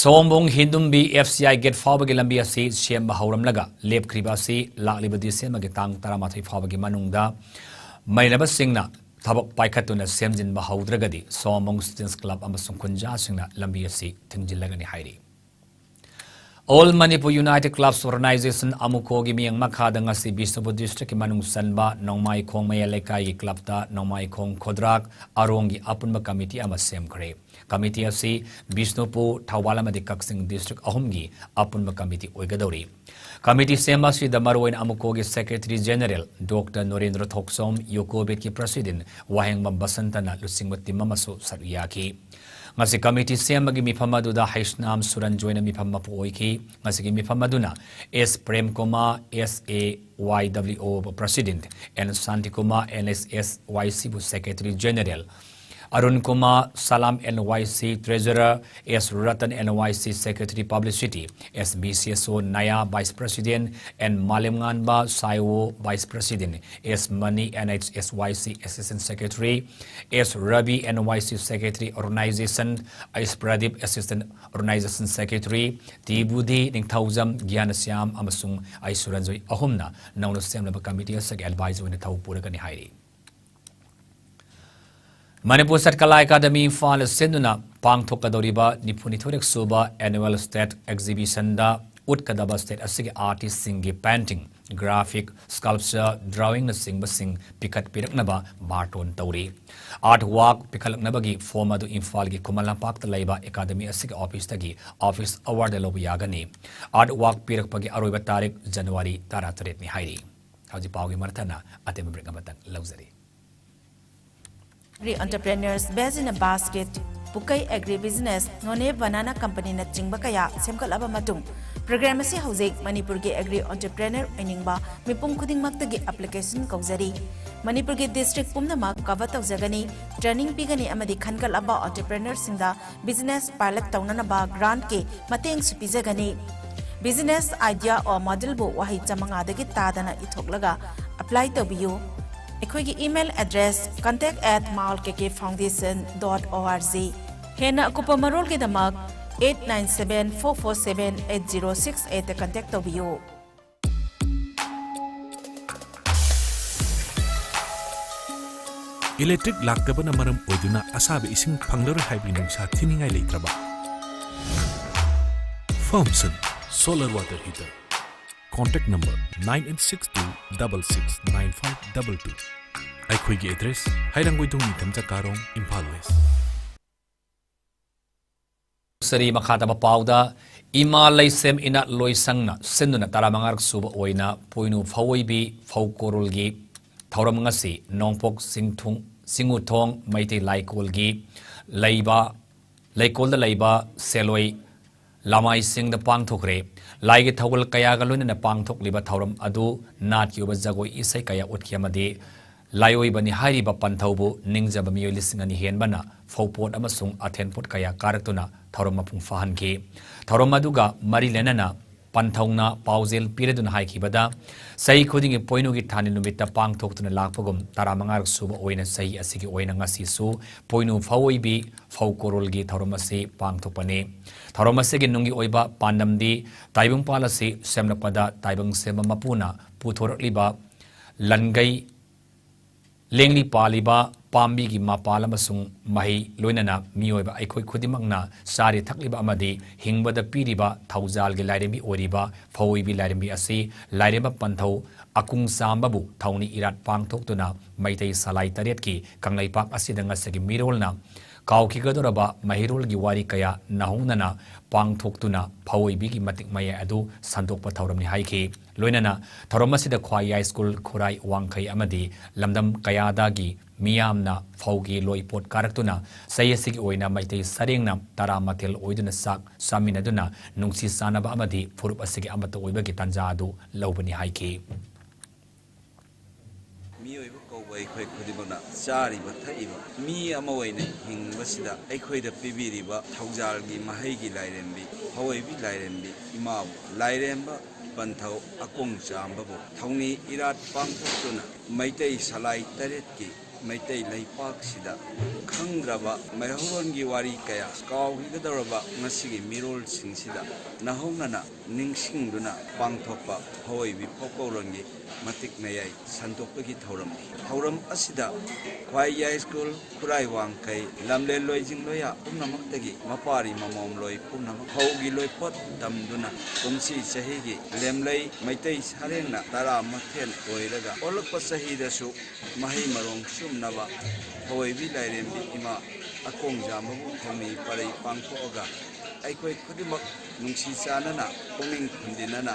ꯁꯑꯣꯝꯕꯨꯡ ꯍꯤꯟꯗꯨꯝꯕꯤ F C I gate ꯐꯥꯎꯕꯒꯤ ꯂꯝꯕꯤ ꯑꯁꯤ ꯁꯦꯝꯕ ꯍꯧꯔꯝꯂꯒ ꯂꯦꯞꯈ꯭ꯔꯤꯕ ꯑꯁꯤ ꯂꯥꯛꯂꯤꯕ ꯗꯤꯁꯦꯝꯕꯔꯒꯤ ꯇꯥꯡ ꯇꯔꯥꯃꯥꯊꯣꯏ ꯐꯥꯎꯕꯒꯤ ꯃꯅꯨꯡꯗ ꯃꯩꯅꯕꯁꯤꯡꯅ ꯊꯕꯛ ꯄꯥꯏꯈꯠꯇꯨꯅ ꯁꯦꯝꯖꯤꯟꯕ ꯍꯧꯗ꯭ꯔꯒꯗꯤ ꯁꯑꯣꯝꯕꯨꯡ Students Club ꯑꯃꯁꯨꯡ ꯈꯨꯟꯖꯥꯁꯤꯡꯅ ꯂꯝꯕꯤ ꯑꯁꯤ ꯊꯤꯡꯖꯤꯜꯂꯒꯅꯤ ꯍꯥꯏꯔꯤ꯫ All Manipur United Clubs Organization, ꯑꯃꯨꯀꯣꯒꯤ ꯃꯤꯠꯌꯦꯡ ꯃꯈꯥꯗ ꯉꯁꯤ ꯕꯤꯁꯅꯨꯄꯨꯔ ꯗꯤꯁꯇ꯭ꯔꯤꯛꯀꯤ ꯃꯅꯨꯡ ꯆꯟꯕ ꯅꯣꯡꯃꯥꯏꯈꯣꯡ ꯃꯌꯥꯏ ꯂꯩꯀꯥꯏꯒꯤ ꯀ꯭ꯂꯕꯇ ꯅꯣꯡꯃꯥꯏꯈꯣꯡ ꯈꯣꯗ꯭ꯔꯥꯛ ꯑꯔꯣꯡꯒꯤ ꯑꯄꯨꯟꯕ ꯀꯃꯤꯇꯤ ꯑꯃ ꯁꯦꯝꯈ꯭ꯔꯦ꯫ ꯀꯃꯤꯇꯤ ꯑꯁꯤ ꯕꯤꯁꯅꯨꯄꯨꯔ, ꯊꯧꯕꯥꯜ ꯑꯃꯗꯤ ꯀꯛꯆꯤꯡ ꯗꯤꯁꯇ꯭ꯔꯤꯛ ꯑꯍꯨꯝꯒꯤ ꯑꯄꯨꯟꯕ ꯀꯃꯤꯇꯤ ꯑꯣꯏꯒꯗꯧꯔꯤ꯫ ꯀꯃꯤꯇꯤ ꯁꯦꯝꯕ ꯑꯁꯤꯗ ꯃꯔꯨꯑꯣꯏꯅ ꯑꯃꯨꯀꯣꯒꯤ Secretary General Doctor ꯅꯣꯔꯦꯟꯗ꯭ꯔ ꯊꯣꯛꯆꯣꯝ, ꯌꯨꯀꯣꯕꯦꯠꯀꯤ President ꯋꯥꯍꯦꯡꯕꯝ ꯕꯁꯟꯇꯅ ꯂꯨꯆꯤꯡꯕ team ꯑꯃꯁꯨ ꯁꯔꯨꯛ ꯌꯥꯈꯤ꯫ ꯉꯁꯤ ꯀꯃꯤꯇꯤ ꯁꯦꯝꯕꯒꯤ ꯃꯤꯐꯝ ꯑꯗꯨꯗ ꯍꯩꯁꯅꯥꯝ ꯁꯨꯔꯟꯖꯣꯏꯅ ꯃꯤꯐꯝ ꯃꯄꯨ ꯑꯣꯏꯈꯤ꯫ ꯉꯁꯤꯒꯤ ꯃꯤꯐꯝ ꯑꯗꯨꯅ S Premkumar, S A Y W O President, N Santikumar, N S S Y C ꯕꯨ Secretary General, Arun Kumar Salam, N Y C Treasurer, S Ratan, N Y C Secretary Publicity, S Bisheso Naya Vice President, N Malemnganba Saiwo Vice President, S Mani, N H S Y C Assistant Secretary, S Rabi, N Y C Secretary Organization, S Pradip Assistant Organization Secretary, T Budhi, ꯅꯤꯡꯊꯧꯖꯝ, ꯒ꯭ꯌꯥꯅꯁ꯭ꯌꯥꯝ ꯑꯃꯁꯨꯡ ꯑꯩ ꯁꯨꯔꯟꯖꯣꯏ ꯑꯍꯨꯝꯅ ꯅꯧꯅ ꯁꯦꯝꯂꯕ committee ꯑꯁꯤꯒꯤ advisor ꯑꯣꯏꯅ ꯊꯧ ꯄꯨꯔꯒꯅꯤ ꯍꯥꯏꯔꯤ꯫ Manipur ꯁꯠꯀꯂꯥ academy ꯏꯝꯐꯥꯜꯅ ꯁꯤꯟꯗꯨꯅ ꯄꯥꯡꯊꯣꯛꯀꯗꯧꯔꯤꯕ ꯅꯤꯐꯨꯅꯤꯊꯣꯏꯔꯛ ꯁꯨꯕ Annual State Exhibitionꯗ ꯎꯠꯀꯗꯕ state ꯑꯁꯤꯒꯤ artistꯁꯤꯡꯒꯤ painting graphic, sculpture, drawingꯅꯆꯤꯡꯕꯁꯤꯡ ꯄꯤꯈꯠꯄꯤꯔꯛꯅꯕ ꯕꯥꯔꯇꯣꯟ ꯇꯧꯔꯤ꯫ Artwork ꯄꯤꯈꯠꯂꯛꯅꯕꯒꯤ form ꯑꯗꯨ ꯏꯝꯐꯥꯜꯒꯤ ꯈꯨꯃꯟ ꯂꯝꯄꯥꯛꯇ ꯂꯩꯕ ꯑꯦꯀꯥꯗꯃꯤ ꯑꯁꯤꯒꯤ officeꯇꯒꯤ office hourꯗ ꯂꯧꯕ ꯌꯥꯒꯅꯤ꯫ Artwork ꯄꯤꯔꯛꯄꯒꯤ ꯑꯔꯣꯏꯕ ꯇꯥꯔꯤꯛ January ꯇꯔꯥꯇꯔꯦꯠꯅꯤ ꯍꯥꯏꯔꯤ꯫ ꯍꯧꯖꯤꯛ ꯄꯥꯎꯒꯤ ꯃꯔꯛ ꯊꯠꯅ ꯑꯇꯦꯟꯕ break ꯑꯃꯇꯪ ꯂꯧꯖꯔꯤ꯫ Agri Entrepreneurs Best in a Basket, ꯄꯨꯀꯩ Agri Business, Noney Banana Companyꯅꯆꯤꯡꯕ ꯀꯌꯥ ꯁꯦꯝꯒꯠꯂꯕ ꯃꯇꯨꯡ, program ꯑꯁꯤ ꯍꯧꯖꯤꯛ ꯃꯅꯤꯄꯨꯔꯒꯤ agri entrepreneur ꯑꯣꯏꯅꯤꯡꯕ ꯃꯤꯄꯨꯝ ꯈꯨꯗꯤꯡꯃꯛꯇꯒꯤ application ꯀꯧꯖꯔꯤ꯫ ꯃꯅꯤꯄꯨꯔꯒꯤ district ꯄꯨꯝꯅꯃꯛ cover ꯇꯧꯖꯒꯅꯤ꯫ Training ꯄꯤꯒꯅꯤ ꯑꯃꯗꯤ ꯈꯟꯒꯠꯂꯕ entrepreneurꯁꯤꯡꯗ business pilot ꯇꯧꯅꯅꯕ grantꯀꯤ ꯃꯇꯦꯡꯁꯨ ꯄꯤꯖꯒꯅꯤ꯫ Business idea or modelꯕꯨ ꯋꯥꯍꯩ ꯆꯥꯃꯉꯥꯗꯒꯤ ꯇꯥꯗꯅ ꯏꯊꯣꯛꯂꯒ apply ꯇꯧꯕꯤꯌꯨ꯫ ꯑꯩꯈꯣꯏꯒꯤ email address contact at malkkfoundation dot org꯫ ꯍꯦꯟꯅ ꯑꯀꯨꯞꯄ ꯃꯔꯣꯜꯒꯤꯗꯃꯛ eight nine seven four four seven eight zero six eightꯇ contact ꯇꯧꯕꯤꯌꯨ꯫ Electric ꯂꯥꯛꯇꯕꯅ ꯃꯔꯝ ꯑꯣꯏꯗꯨꯅ ꯑꯁꯥꯕ ꯏꯁꯤꯡ ꯐꯪꯂꯔꯣꯏ ꯍꯥꯏꯕꯒꯤ ꯅꯨꯡꯁꯥ ꯊꯤꯅꯤꯡꯉꯥꯏ ꯂꯩꯇ꯭ꯔꯕ? Firmson solar water heater, contact number nine eight six two double six nine five double two꯫ ꯑꯩꯈꯣꯏꯒꯤ address: ꯍꯩꯔꯥꯡꯒꯣꯏꯊꯣꯡ ꯅꯤꯡꯊꯝ ꯆꯀꯥꯔꯣꯡ, ꯏꯝꯐꯥꯜ ꯋꯦꯁ꯫ ꯁꯔꯤ ꯃꯈꯥ ꯇꯥꯕ ꯄꯥꯎꯗ, ꯏꯃꯥ ꯂꯩꯁꯦꯝ ꯏꯅꯥꯠ ꯂꯣꯏꯁꯪꯅ ꯁꯤꯟꯗꯨꯅ ꯇꯔꯥꯃꯉꯥꯔꯛ ꯁꯨꯕ ꯑꯣꯏꯅ ꯄꯣꯏꯅꯨ ꯐꯧꯑꯣꯏꯕꯤ ꯐꯧ ꯀꯣꯔꯣꯜꯒꯤ ꯊꯧꯔꯝ ꯉꯁꯤ ꯅꯣꯡꯄꯣꯛ ꯆꯤꯡꯊꯨꯡ-, ꯆꯤꯡꯉꯨꯊꯣꯡ ꯃꯩꯇꯩ ꯂꯥꯏꯀꯣꯜꯒꯤ ꯂꯩꯕ, ꯂꯩꯀꯣꯜꯗ ꯂꯩꯕ ꯁꯦꯂꯣꯏ ꯂꯃꯥꯏꯁꯤꯡꯗ ꯄꯥꯡꯊꯣꯛꯈ꯭ꯔꯦ꯫ ꯂꯥꯏꯒꯤ ꯊꯧꯒꯜ ꯀꯌꯥꯒ ꯂꯣꯏꯅꯅ ꯄꯥꯡꯊꯣꯛꯂꯤꯕ ꯊꯧꯔꯝ ꯑꯗꯨ ꯅꯥꯠꯀꯤ ꯑꯣꯏꯕ ꯖꯒꯣꯏ ꯏꯁꯩ ꯀꯌꯥ ꯎꯠꯈꯤ ꯑꯃꯗꯤ ꯂꯥꯏꯑꯣꯏꯕꯅꯤ ꯍꯥꯏꯔꯤꯕ ꯄꯟꯊꯧꯕꯨ ꯅꯤꯡꯖꯕ ꯃꯤꯑꯣꯏ ꯂꯤꯁꯤꯡ ꯑꯅꯤ ꯍꯦꯟꯕꯅ ꯐꯧꯄꯣꯠ ꯑꯃꯁꯨꯡ ꯑꯊꯦꯟꯄꯣꯠ ꯀꯌꯥ ꯀꯥꯔꯛꯇꯨꯅ ꯊꯧꯔꯝ ꯃꯄꯨꯡ ꯐꯥꯍꯟꯈꯤ꯫ ꯊꯧꯔꯝ ꯑꯗꯨꯒ ꯃꯔꯤ ꯂꯩꯅꯅ ꯄꯟꯊꯧꯅ ꯄꯥꯎꯖꯦꯜ ꯄꯤꯔꯗꯨꯅ ꯍꯥꯏꯈꯤꯕꯗ, ꯆꯍꯤ ꯈꯨꯗꯤꯡꯒꯤ ꯄꯣꯏꯅꯨꯒꯤ ꯊꯥꯅꯤ ꯅꯨꯃꯤꯠꯇ ꯄꯥꯡꯊꯣꯛꯇꯨꯅ ꯂꯥꯛꯄꯒꯨꯝ, ꯇꯔꯥꯃꯉꯥꯔꯛ ꯁꯨꯕ ꯑꯣꯏꯅ ꯆꯍꯤ ꯑꯁꯤꯒꯤ ꯑꯣꯏꯅ ꯉꯁꯤꯁꯨ ꯄꯣꯏꯅꯨ ꯐꯧꯑꯣꯏꯕꯤ ꯐꯧ ꯀꯣꯔꯣꯜꯒꯤ ꯊꯧꯔꯝ ꯑꯁꯤ ꯄꯥꯡꯊꯣꯛꯄꯅꯤ꯫ ꯊꯧꯔꯝ ꯑꯁꯤꯒꯤ ꯅꯨꯡꯒꯤ ꯑꯣꯏꯕ ꯄꯥꯟꯗꯝꯗꯤ ꯇꯥꯏꯕꯪꯄꯥꯜ ꯑꯁꯤ ꯁꯦꯝꯂꯛꯄꯗ ꯇꯥꯏꯕꯪ ꯁꯦꯝꯕ ꯃꯄꯨꯅ ꯄꯨꯊꯣꯔꯛꯂꯤꯕ ꯂꯟꯒꯩ ꯂꯦꯡꯂꯤ ꯄꯥꯜꯂꯤꯕ ꯄꯥꯝꯕꯤꯒꯤ ꯃꯄꯥꯜ ꯑꯃꯁꯨꯡ ꯃꯍꯩ, ꯂꯣꯏꯅꯅ ꯃꯤꯑꯣꯏꯕ ꯑꯩꯈꯣꯏ ꯈꯨꯗꯤꯡꯃꯛꯅ ꯆꯥꯔꯤ ꯊꯛꯂꯤꯕ ꯑꯃꯗꯤ ꯍꯤꯡꯕꯗ ꯄꯤꯔꯤꯕ ꯊꯧꯖꯥꯜꯒꯤ ꯂꯥꯏꯔꯦꯝꯕꯤ ꯑꯣꯏꯔꯤꯕ ꯐꯧ ꯑꯣꯏꯕꯤ ꯂꯥꯏꯔꯦꯝꯕꯤ ꯑꯁꯤ ꯂꯥꯏꯔꯦꯝꯕ ꯄꯟꯊꯧ ꯑꯀꯨꯡ ꯆꯥꯝꯕꯕꯨ ꯊꯧꯅꯤ ꯏꯔꯥꯠ ꯄꯥꯡꯊꯣꯛꯇꯨꯅ ꯃꯩꯇꯩ ꯁꯂꯥꯏ ꯇꯔꯦꯠꯀꯤ ꯀꯪꯂꯩꯄꯥꯛ ꯑꯁꯤꯗ ꯉꯁꯤꯒꯤ ꯃꯤꯔꯣꯜꯅ ꯀꯥꯎꯈꯤꯒꯗꯧꯔꯕ ꯃꯍꯩꯔꯣꯜꯒꯤ ꯋꯥꯔꯤ ꯀꯌꯥ ꯅꯧꯍꯧꯅꯅ ꯄꯥꯡꯊꯣꯛꯇꯨꯅ ꯐꯧ ꯑꯣꯏꯕꯤꯒꯤ ꯃꯇꯤꯛ ꯃꯌꯥꯏ ꯑꯗꯨ ꯁꯟꯗꯣꯛꯄ ꯊꯧꯔꯝꯅꯤ ꯍꯥꯏꯈꯤ꯫ ꯂꯣꯏꯅꯅ ꯊꯧꯔꯝ ꯑꯁꯤꯗ ꯈ꯭ꯋꯥꯏ ꯌꯥꯏꯁ꯭ꯀꯨꯜ, ꯈꯨꯔꯥꯏ ꯋꯥꯡꯈꯩ ꯑꯃꯗꯤ ꯂꯝꯗꯝ ꯀꯌꯥꯗꯒꯤ ꯃꯤꯌꯥꯝꯅ ꯐꯧꯒꯤ ꯂꯣꯏ ꯄꯣꯠ ꯀꯥꯔꯛꯇꯨꯅ ꯆꯍꯤ ꯑꯁꯤꯒꯤ ꯑꯣꯏꯅ ꯃꯩꯇꯩ ꯁꯔꯦꯡꯅ ꯇꯔꯥ ꯃꯊꯦꯜ ꯑꯣꯏꯗꯨꯅ ꯆꯥꯛ ꯆꯥꯃꯤꯟꯅꯗꯨꯅ ꯅꯨꯡꯁꯤ ꯆꯥꯟꯅꯕ ꯑꯃꯗꯤ ꯐꯨꯔꯨꯞ ꯑꯁꯤꯒꯤ ꯑꯃꯠꯇ ꯑꯣꯏꯕꯒꯤ ꯇꯥꯟꯖꯥ ꯑꯗꯨ ꯂꯧꯕꯅꯤ ꯍꯥꯏꯈꯤ꯫ ꯃꯤꯑꯣꯏꯕ ꯀꯧꯕ ꯑꯩꯈꯣꯏ ꯈꯨꯗꯤꯡꯃꯛꯅ ꯆꯥꯔꯤꯕ ꯊꯛꯏꯕ ꯃꯤ ꯑꯃ ꯑꯣꯏꯅ ꯍꯤꯡꯕꯁꯤꯗ ꯑꯩꯈꯣꯏꯗ ꯄꯤꯕꯤꯔꯤꯕ ꯊꯧꯖꯥꯜꯒꯤ ꯃꯍꯩꯒꯤ ꯂꯥꯏꯔꯦꯝꯕꯤ, ꯐꯧ ꯑꯣꯏꯕꯤ ꯂꯥꯏꯔꯦꯝꯕꯤ ꯏꯃꯥꯕꯨ, ꯂꯥꯏꯔꯦꯝꯕ ꯄꯟꯊꯧ ꯑꯀꯣꯡ ꯆꯥꯝꯕꯕꯨ ꯊꯧꯅꯤ ꯏꯔꯥꯠ ꯄꯥꯡꯊꯣꯛꯇꯨꯅ ꯃꯩꯇꯩ ꯁꯂꯥꯏ ꯇꯔꯦꯠꯀꯤ ꯃꯩꯇꯩ ꯂꯩꯄꯥꯛꯁꯤꯗ ꯈꯪꯗ꯭ꯔꯕ ꯃꯩꯍꯧꯔꯣꯟꯒꯤ ꯋꯥꯔꯤ ꯀꯌꯥ, ꯀꯥꯎꯈꯤꯒꯗꯧꯔꯕ ꯉꯁꯤꯒꯤ ꯃꯤꯔꯣꯜꯁꯤꯡꯁꯤꯗ ꯅꯧꯍꯧꯅꯅ ꯅꯤꯡꯁꯤꯡꯗꯨꯅ ꯄꯥꯡꯊꯣꯛꯄ ꯐꯧ ꯑꯣꯏꯕꯤ ꯐꯧꯀꯧꯔꯣꯟꯒꯤ ꯃꯇꯤꯛ ꯃꯌꯥꯏ ꯁꯟꯗꯣꯛꯄꯒꯤ ꯊꯧꯔꯝꯅꯤ꯫ ꯊꯧꯔꯝ ꯑꯁꯤꯗ ꯈ꯭ꯋꯥꯏ ꯌꯥꯏꯁ꯭ꯀꯨꯜ, ꯈꯨꯔꯥꯏ ꯋꯥꯡꯈꯩ, ꯂꯝꯂꯦꯟ ꯂꯣꯏꯖꯤꯡ ꯂꯣꯌꯥ ꯄꯨꯝꯅꯃꯛꯇꯒꯤ, ꯃꯄꯥꯔꯤ ꯃꯃꯣꯝ ꯂꯣꯏ ꯄꯨꯝꯅꯃꯛ ꯐꯧꯒꯤ ꯂꯣꯏꯄꯣꯠ ꯇꯝꯗꯨꯅ ꯀꯨꯝꯁꯤ ꯆꯍꯤꯒꯤ ꯂꯦꯝꯂꯩ ꯃꯩꯇꯩ ꯁꯔꯦꯡꯅ ꯇꯔꯥ ꯃꯊꯦꯜ ꯑꯣꯏꯔꯒ ꯑꯣꯜꯂꯛꯄ ꯆꯍꯤꯗꯁꯨ ꯃꯍꯩ ꯃꯔꯣꯡ ꯆꯨꯝꯅꯕ ꯐꯧ ꯑꯣꯏꯕꯤ ꯂꯥꯏꯔꯦꯝꯕꯤ ꯏꯃꯥ ꯑꯀꯣꯡ ꯖꯥꯝꯕꯕꯨ ꯊꯧꯅꯤ ꯄꯔꯩ ꯄꯥꯡꯊꯣꯛꯑꯒ ꯑꯩꯈꯣꯏ ꯈꯨꯗꯤꯡꯃꯛ ꯅꯨꯡꯁꯤ ꯆꯥꯟꯅꯅ, ꯄꯨꯛꯅꯤꯡ ꯈꯨꯟꯗꯤꯟꯅꯅ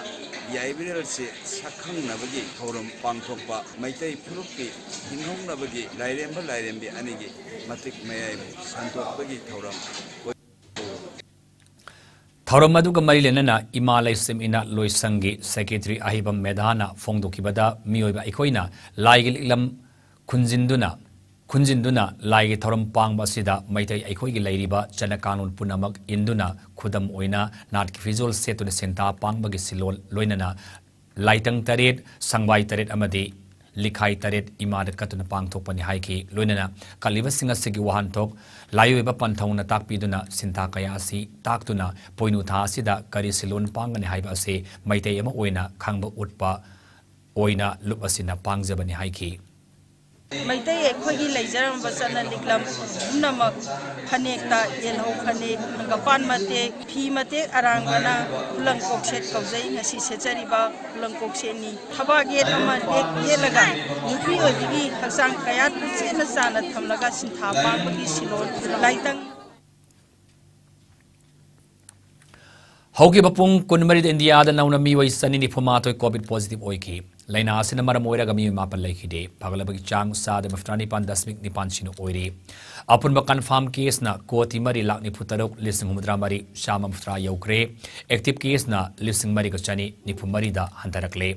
ꯌꯥꯏꯕꯤꯔꯦꯜꯁꯦ ꯁꯛꯈꯪꯅꯕꯒꯤ ꯊꯧꯔꯝ ꯄꯥꯡꯊꯣꯛꯄ, ꯃꯩꯇꯩ ꯐꯨꯔꯨꯞꯀꯤ ꯍꯤꯡꯍꯧꯅꯕꯒꯤ ꯂꯥꯏꯔꯦꯝꯕ ꯂꯥꯏꯔꯦꯝꯕꯤ ꯑꯅꯤꯒꯤ ꯃꯇꯤꯛ ꯃꯌꯥꯏꯕꯨ ꯁꯟꯗꯣꯛꯄꯒꯤ ꯊꯧꯔꯝ꯫ ꯊꯧꯔꯝ ꯑꯗꯨꯒ ꯃꯔꯤ ꯂꯩꯅꯅ ꯏꯃꯥ ꯂꯩꯁꯦꯝ ꯏꯅꯥꯠ ꯂꯣꯏꯁꯪꯒꯤ ꯁꯦꯀ꯭ꯔꯦꯇꯔꯤ ꯑꯍꯩꯕꯝ ꯃꯦꯙꯥꯅ ꯐꯣꯡꯗꯣꯛꯈꯤꯕꯗ, ꯃꯤꯑꯣꯏꯕ ꯑꯩꯈꯣꯏꯅ ꯂꯥꯏꯒꯤ ꯂꯤꯛꯂꯝ ꯈꯨꯟꯖꯤꯟꯗꯨꯅ, ꯈꯨꯟꯖꯤꯟꯗꯨꯅ ꯂꯥꯏꯒꯤ ꯊꯧꯔꯝ ꯄꯥꯡꯕ ꯑꯁꯤꯗ ꯃꯩꯇꯩ ꯑꯩꯈꯣꯏꯒꯤ ꯂꯩꯔꯤꯕ ꯆꯠꯅ ꯀꯥꯡꯂꯣꯟ ꯄꯨꯝꯅꯃꯛ ꯏꯟꯗꯨꯅ, ꯈꯨꯗꯝ ꯑꯣꯏꯅ ꯅꯥꯠꯀꯤ ꯐꯤꯖꯣꯜ ꯁꯦꯠꯇꯨꯅ ꯁꯤꯟꯊꯥ ꯄꯥꯡꯕꯒꯤ ꯁꯤꯜꯂꯣꯜ, ꯂꯣꯏꯅꯅ ꯂꯥꯏꯇꯪ ꯇꯔꯦꯠ, ꯁꯪꯕꯥꯏ ꯇꯔꯦꯠ ꯑꯃꯗꯤ ꯂꯤꯈꯥꯏ ꯇꯔꯦꯠ ꯏꯃꯥꯗ ꯀꯠꯇꯨꯅ ꯄꯥꯡꯊꯣꯛꯄꯅꯤ ꯍꯥꯏꯈꯤ꯫ ꯂꯣꯏꯅꯅ ꯀꯠꯂꯤꯕꯁꯤꯡ ꯑꯁꯤꯒꯤ ꯋꯥꯍꯟꯊꯣꯛ ꯂꯥꯏꯑꯣꯏꯕ ꯄꯟꯊꯧꯅ ꯇꯥꯛꯄꯤꯗꯨꯅ ꯁꯤꯟꯊꯥ ꯀꯌꯥ ꯑꯁꯤ ꯇꯥꯛꯇꯨꯅ ꯄꯣꯏꯅꯨ ꯊꯥ ꯑꯁꯤꯗ ꯀꯔꯤ ꯁꯤꯜꯂꯣꯟ ꯄꯥꯡꯒꯅꯤ ꯍꯥꯏꯕ ꯑꯁꯤ ꯃꯩꯇꯩ ꯑꯃ ꯑꯣꯏꯅ ꯈꯪꯕ ꯎꯠꯄ ꯑꯣꯏꯅ ꯂꯨꯞ ꯑꯁꯤꯅ ꯄꯥꯡꯖꯕꯅꯤ ꯍꯥꯏꯈꯤ꯫ ꯃꯩꯇꯩ ꯑꯩꯈꯣꯏꯒꯤ ꯂꯩꯖꯔꯝꯕ ꯆꯠꯅ ꯂꯤꯛꯂꯝ ꯄꯨꯝꯅꯃꯛ ꯐꯅꯦꯛꯇ, ꯌꯦꯜꯍꯧ ꯐꯅꯦꯛ, ꯍꯪꯒꯄꯥꯟ ꯃꯇꯦꯛ, ꯐꯤ ꯃꯇꯦꯛ ꯑꯔꯥꯡꯕꯅ ꯈꯨꯂꯪ ꯀꯣꯛꯁꯦꯠ ꯀꯧꯖꯩ꯫ ꯉꯁꯤ ꯁꯦꯠꯆꯔꯤꯕ ꯈꯨꯂꯪ ꯀꯣꯛꯁꯦꯠꯅꯤ꯫ ꯊꯕꯥꯛ ꯌꯦꯠ ꯑꯃ ꯂꯦꯛ ꯌꯦꯠꯂꯒ ꯅꯨꯄꯤ ꯑꯣꯏꯕꯤꯒꯤ ꯍꯛꯆꯥꯡ ꯀꯌꯥꯠ ꯆꯦꯠꯅ ꯆꯥꯅ ꯊꯝꯂꯒ ꯁꯤꯟꯊꯥ ꯄꯥꯡꯕꯒꯤ ꯁꯤꯂꯣꯟ ꯂꯥꯏꯇꯪ꯫ ꯍꯧꯈꯤꯕ ꯄꯨꯡ ꯀꯨꯟꯃꯔꯤꯗ ꯏꯟꯗꯤꯌꯥꯗ ꯅꯧꯅ ꯃꯤꯑꯣꯏ ꯆꯅꯤ ꯅꯤꯐꯨ ꯃꯥꯊꯣꯏ COVID positive ꯑꯣꯏꯈꯤ꯫ ꯂꯥꯏꯅꯥ ꯑꯁꯤꯅ ꯃꯔꯝ ꯑꯣꯏꯔꯒ ꯃꯤꯑꯣꯏ ꯃꯥꯄꯟ ꯂꯩꯈꯤꯗꯦ꯫ ꯐꯒꯠꯂꯕꯒꯤ ꯆꯥꯡ ꯆꯥꯗ ꯃꯔꯤꯐꯨꯇꯔꯥ ꯅꯤꯄꯥꯟ ꯗꯁꯃꯤꯛ ꯅꯤꯄꯥꯟ ꯁꯤꯅꯣ ꯑꯣꯏꯔꯤ꯫ ꯑꯄꯨꯟꯕ confirm case ꯅ ꯀꯣꯇꯤ ꯃꯔꯤ ꯂꯥꯛ ꯅꯤꯐꯨ ꯇꯔꯨꯛ ꯂꯤꯁꯤꯡ ꯍꯨꯝꯐꯨꯇꯔꯥ ꯃꯔꯤ ꯆꯥꯝꯃ ꯃꯔꯤꯐꯨꯇꯔꯥ ꯌꯧꯈ꯭ꯔꯦ꯫ Active case ꯅ ꯂꯤꯁꯤꯡ ꯃꯔꯤꯒ ꯆꯅꯤ ꯅꯤꯐꯨ ꯃꯔꯤꯗ ꯍꯟꯊꯔꯛꯂꯦ꯫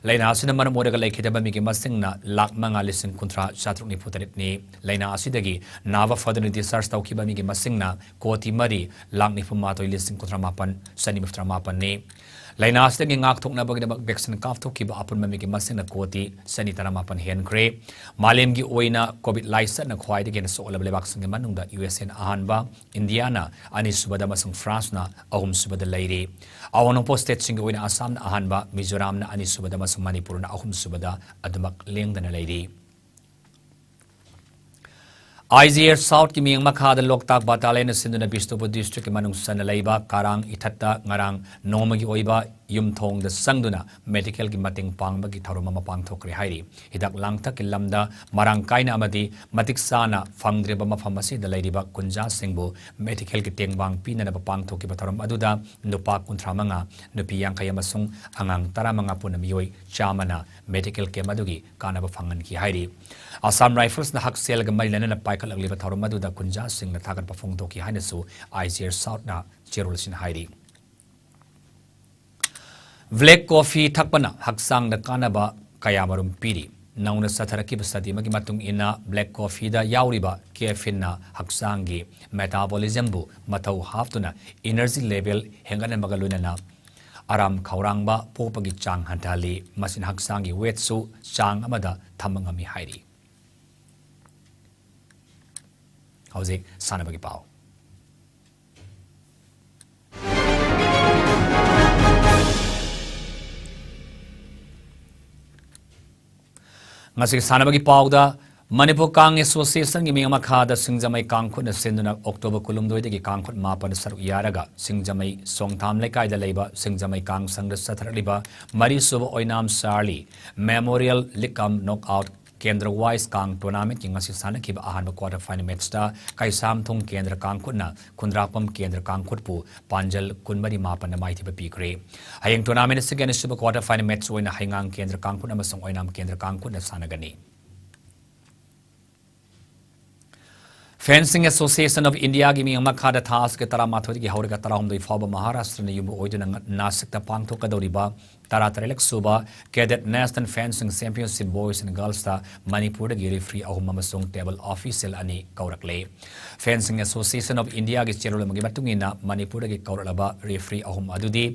ꯂꯥꯏꯅꯥ ꯑꯁꯤꯅ ꯃꯔꯝ ꯑꯣꯏꯔꯒ ꯂꯩꯈꯤꯗꯕ ꯃꯤꯒꯤ ꯃꯁꯤꯡꯅ ꯂꯥꯛ ꯃꯉꯥ ꯂꯤꯁꯤꯡ ꯀꯨꯟꯊ꯭ꯔꯥ ꯆꯥꯇ꯭ꯔꯨꯛ ꯅꯤꯐꯨ ꯇꯔꯦꯠꯅꯤ꯫ ꯂꯥꯏꯅꯥ ꯑꯁꯤꯗꯒꯤ ꯅꯥꯕ ꯐꯗꯨꯅ discharge ꯇꯧꯈꯤꯕ ꯃꯤꯒꯤ ꯃꯁꯤꯡꯅ ꯀꯣꯇꯤ ꯃꯔꯤ ꯂꯥꯛ ꯅꯤꯐꯨ ꯃꯥꯊꯣꯏ ꯂꯤꯁꯤꯡ ꯀꯨꯟꯊ꯭ꯔꯥ ꯃꯥꯄꯟ ꯆꯅꯤ ꯃꯔꯤꯐꯨꯇꯔꯥ ꯃꯥꯄꯟꯅꯤ꯫ ꯂꯥꯏꯅꯥ ꯑꯁꯤꯗꯒꯤ ꯉꯥꯛꯊꯣꯛꯅꯕꯒꯤꯗꯃꯛ vaccine ꯀꯥꯞꯊꯣꯛꯈꯤꯕ ꯑꯄꯨꯟꯕ ꯃꯤꯒꯤ ꯃꯁꯤꯡꯅ ꯀꯣꯇꯤ ꯆꯅꯤ ꯇꯔꯥꯃꯥꯄꯟ ꯍꯦꯟꯈ꯭ꯔꯦ꯫ ꯃꯥꯂꯦꯝꯒꯤ ꯑꯣꯏꯅ COVID ꯂꯥꯏꯆꯠꯅ ꯈ꯭ꯋꯥꯏꯗꯒꯤ ꯍꯦꯟꯅ ꯁꯣꯛꯍꯜꯂꯕ ꯂꯩꯕꯥꯛꯁꯤꯡꯒꯤ ꯃꯅꯨꯡꯗ ꯌꯨ ꯑꯦꯁ ꯑꯦꯅ ꯑꯍꯥꯟꯕ, ꯏꯟꯗꯤꯌꯥꯅ ꯑꯅꯤꯁꯨꯕꯗ ꯑꯃꯁꯨꯡ ꯐ꯭ꯔꯥꯟꯁꯅ ꯑꯍꯨꯝꯁꯨꯕꯗ ꯂꯩꯔꯤ꯫ ꯑꯋꯥꯡ ꯅꯣꯡꯄꯣꯛ state ꯁꯤꯡꯒꯤ ꯑꯣꯏꯅ ꯑꯁꯥꯝꯅ ꯑꯍꯥꯟꯕ, ꯃꯤꯖꯣꯔꯥꯝꯅ ꯑꯅꯤꯁꯨꯕꯗ ꯑꯃꯁꯨꯡ ꯃꯅꯤꯄꯨꯔꯅ ꯑꯍꯨꯝꯁꯨꯕꯗ ꯑꯗꯨꯃꯛ ꯂꯦꯡꯗꯅ ꯂꯩꯔꯤ꯫ IGR South ꯀꯤ ꯃꯤꯠꯌꯦꯡ ꯃꯈꯥꯗ ꯂꯣꯛꯇꯥꯛ battalion ꯁꯤꯟꯗꯨꯅ ꯕꯤꯁꯅꯨꯄꯨꯔ district ꯀꯤ ꯃꯅꯨꯡ ꯆꯟꯅ ꯂꯩꯕ ꯀꯥꯔꯥꯡ ꯏꯊꯠꯇ ꯉꯔꯥꯡ ꯅꯣꯡꯃꯒꯤ ꯑꯣꯏꯕ ꯌꯨꯝꯊꯣꯡꯗ ꯆꯪꯗꯨꯅ medical ꯒꯤ ꯃꯇꯦꯡ ꯄꯥꯡꯕꯒꯤ ꯊꯧꯔꯝ ꯑꯃ ꯄꯥꯡꯊꯣꯛꯈ꯭ꯔꯦ ꯍꯥꯏꯔꯤ꯫ ꯍꯤꯗꯥꯛ ꯂꯥꯡꯊꯛꯀꯤ ꯂꯝꯗ ꯃꯔꯥꯡ ꯀꯥꯏꯅ ꯑꯃꯗꯤ ꯃꯇꯤꯛ ꯆꯥꯅ ꯐꯪꯗ꯭ꯔꯤꯕ ꯃꯐꯝ ꯑꯁꯤꯗ ꯂꯩꯔꯤꯕ ꯈꯨꯟꯖꯥꯁꯤꯡꯕꯨ medical ꯒꯤ ꯇꯦꯡꯕꯥꯡ ꯄꯤꯅꯅꯕ ꯄꯥꯡꯊꯣꯛꯈꯤꯕ ꯊꯧꯔꯝ ꯑꯗꯨꯗ ꯅꯨꯄꯥ ꯀꯨꯟꯊ꯭ꯔꯥ ꯃꯉꯥ, ꯅꯨꯄꯤ ꯌꯥꯡꯈꯩ ꯑꯃꯁꯨꯡ ꯑꯉꯥꯡ ꯇꯔꯥꯃꯉꯥ ꯄꯨꯟꯅ ꯃꯤꯑꯣꯏ ꯆꯥꯝꯃꯅ medical camp ꯑꯗꯨꯒꯤ ꯀꯥꯟꯅꯕ ꯐꯪꯍꯟꯈꯤ ꯍꯥꯏꯔꯤ꯫ Assam Rifles ꯅ ꯍꯛꯁꯦꯜꯒ ꯃꯔꯤ ꯂꯩꯅꯅ ꯄꯥꯏꯈꯠꯂꯛꯂꯤꯕ ꯊꯧꯔꯝ ꯑꯗꯨꯗ ꯈꯨꯟꯖꯥꯁꯤꯡꯅ ꯊꯥꯒꯠꯄ ꯐꯣꯡꯗꯣꯛꯈꯤ ꯍꯥꯏꯅꯁꯨ IGR South ꯅ ꯆꯦꯔꯣꯜꯁꯤꯡꯅ ꯍꯥꯏꯔꯤ꯫ Black coffee ꯊꯛꯄꯅ ꯍꯛꯆꯥꯡꯗ ꯀꯥꯟꯅꯕ ꯀꯌꯥꯃꯔꯨꯝ ꯄꯤꯔꯤ꯫ ꯅꯧꯅ ꯆꯠꯊꯔꯛꯈꯤꯕ study ꯑꯃꯒꯤ ꯃꯇꯨꯡ ꯏꯟꯅ, black coffee ꯗ ꯌꯥꯎꯔꯤꯕ caffeine ꯅ ꯍꯛꯆꯥꯡꯒꯤ metabolism ꯕꯨ ꯃꯊꯧ ꯍꯥꯞꯇꯨꯅ energy level ꯍꯦꯟꯒꯠꯍꯟꯕꯒ ꯂꯣꯏꯅꯅ ꯑꯔꯥꯝ ꯈꯧꯔꯥꯡꯕ ꯄꯣꯛꯄꯒꯤ ꯆꯥꯡ ꯍꯟꯊꯍꯜꯂꯤ꯫ ꯃꯁꯤꯅ ꯍꯛꯆꯥꯡꯒꯤ weight ꯁꯨ ꯆꯥꯡ ꯑꯃꯗ ꯊꯝꯕ ꯉꯝꯃꯤ ꯍꯥꯏꯔꯤ꯫ ꯍꯧꯖꯤꯛ ꯁꯥꯟꯅꯕꯒꯤ ꯄꯥꯎ꯫ ꯉꯁꯤꯒꯤ ꯁꯥꯟꯅꯕꯒꯤ ꯄꯥꯎꯗ, ꯃꯅꯤꯄꯨꯔ ꯀꯥꯡ ꯑꯦꯁꯣꯁꯤꯌꯦꯁꯟꯒꯤ ꯃꯤꯡ ꯃꯈꯥꯗ ꯁꯤꯡꯖꯃꯩ ꯀꯥꯡꯈꯨꯠꯅ ꯁꯤꯟꯗꯨꯅ ꯑꯣꯛꯇꯣꯕꯔ ꯀꯨꯟꯍꯨꯝꯗꯣꯏꯗꯒꯤ ꯀꯥꯡꯈꯨꯠ ꯃꯥꯄꯟꯗ ꯁꯔꯨꯛ ꯌꯥꯔꯒ ꯁꯤꯡꯖꯃꯩ ꯁꯣꯡꯊꯥꯝ ꯂꯩꯀꯥꯏꯗ ꯂꯩꯕ ꯁꯤꯡꯖꯃꯩ ꯀꯥꯡ ꯁꯪꯗ ꯆꯠꯊꯔꯛꯂꯤꯕ ꯃꯔꯤꯁꯨꯕ ꯑꯣꯏꯅꯥꯝ ꯆꯥꯔꯂꯤ ꯃꯦꯃꯣꯔꯤꯌꯦꯜ ꯂꯤꯛ ꯀꯝ ꯅꯣꯛ ꯑꯥꯎꯠ ꯀꯦꯟꯗ꯭ꯔ ꯋꯥꯏꯁ ꯀꯥꯡ ꯇꯣꯔꯅꯥꯃꯦꯟꯠꯀꯤ ꯉꯁꯤ ꯁꯥꯟꯅꯈꯤꯕ ꯑꯍꯥꯟꯕ ꯀ꯭ꯋꯥꯔꯇꯔ ꯐꯥꯏꯅꯦꯜ ꯃꯦꯠꯆꯇ ꯀꯩꯁꯥꯝꯊꯣꯡ ꯀꯦꯟꯗ꯭ꯔ ꯀꯥꯡꯈꯨꯠꯅ ꯈꯨꯟꯗ꯭ꯔꯥꯛꯄꯝ ꯀꯦꯟꯗ꯭ꯔ ꯀꯥꯡꯈꯨꯠꯄꯨ ꯄꯥꯟꯖꯜ ꯀꯨꯟꯃꯔꯤ ꯃꯥꯄꯟꯅ ꯃꯥꯏꯊꯤꯕ ꯄꯤꯈ꯭ꯔꯦ꯫ ꯍꯌꯦꯡ ꯇꯣꯔꯅꯥꯃꯦꯟꯠ ꯑꯁꯤꯒꯤ ꯑꯅꯤꯁꯨꯕ ꯀ꯭ꯋꯥꯔꯇꯔ ꯐꯥꯏꯅꯦꯜ ꯃꯦꯠꯆ ꯑꯣꯏꯅ ꯍꯩꯉꯥꯡ ꯀꯦꯟꯗ꯭ꯔ ꯀꯥꯡꯈꯨꯠ ꯑꯃꯁꯨꯡ ꯑꯣꯏꯅꯥꯝ ꯀꯦꯟꯗ꯭ꯔ ꯀꯥꯡꯈꯨꯠꯅ ꯁꯥꯟꯅꯒꯅꯤ꯫ Fencing Association of Indiaꯒꯤ ꯃꯤꯡ ꯃꯈꯥꯗ ꯊꯥ ꯑꯁꯤꯒꯤ ꯇꯔꯥꯃꯥꯊꯣꯏꯗꯒꯤ ꯍꯧꯔꯒ ꯇꯔꯥꯍꯨꯝꯗꯣꯏ ꯐꯥꯎꯕ ꯃꯍꯥꯔꯥꯁꯇ꯭ꯔꯅ ꯌꯨꯝꯕꯨ ꯑꯣꯏꯗꯨꯅ ꯉ-, ꯅꯥꯁꯤꯛꯇ ꯄꯥꯡꯊꯣꯛꯀꯗꯧꯔꯤꯕ ꯇꯔꯥꯇꯔꯦꯠꯂꯛ ꯁꯨꯕ Cadet National Fencing Championship Boys and Girlsꯇ ꯃꯅꯤꯄꯨꯔꯗꯒꯤ referee ꯑꯍꯨꯝ ꯑꯃꯁꯨꯡ table official ꯑꯅꯤ ꯀꯧꯔꯛꯂꯦ꯫ Fencing Association of Indiaꯒꯤ ꯆꯦꯔꯣꯜ ꯑꯃꯒꯤ ꯃꯇꯨꯡ ꯏꯟꯅ ꯃꯅꯤꯄꯨꯔꯗꯒꯤ ꯀꯧꯔꯛꯂꯕ referee ꯑꯍꯨꯝ ꯑꯗꯨꯗꯤ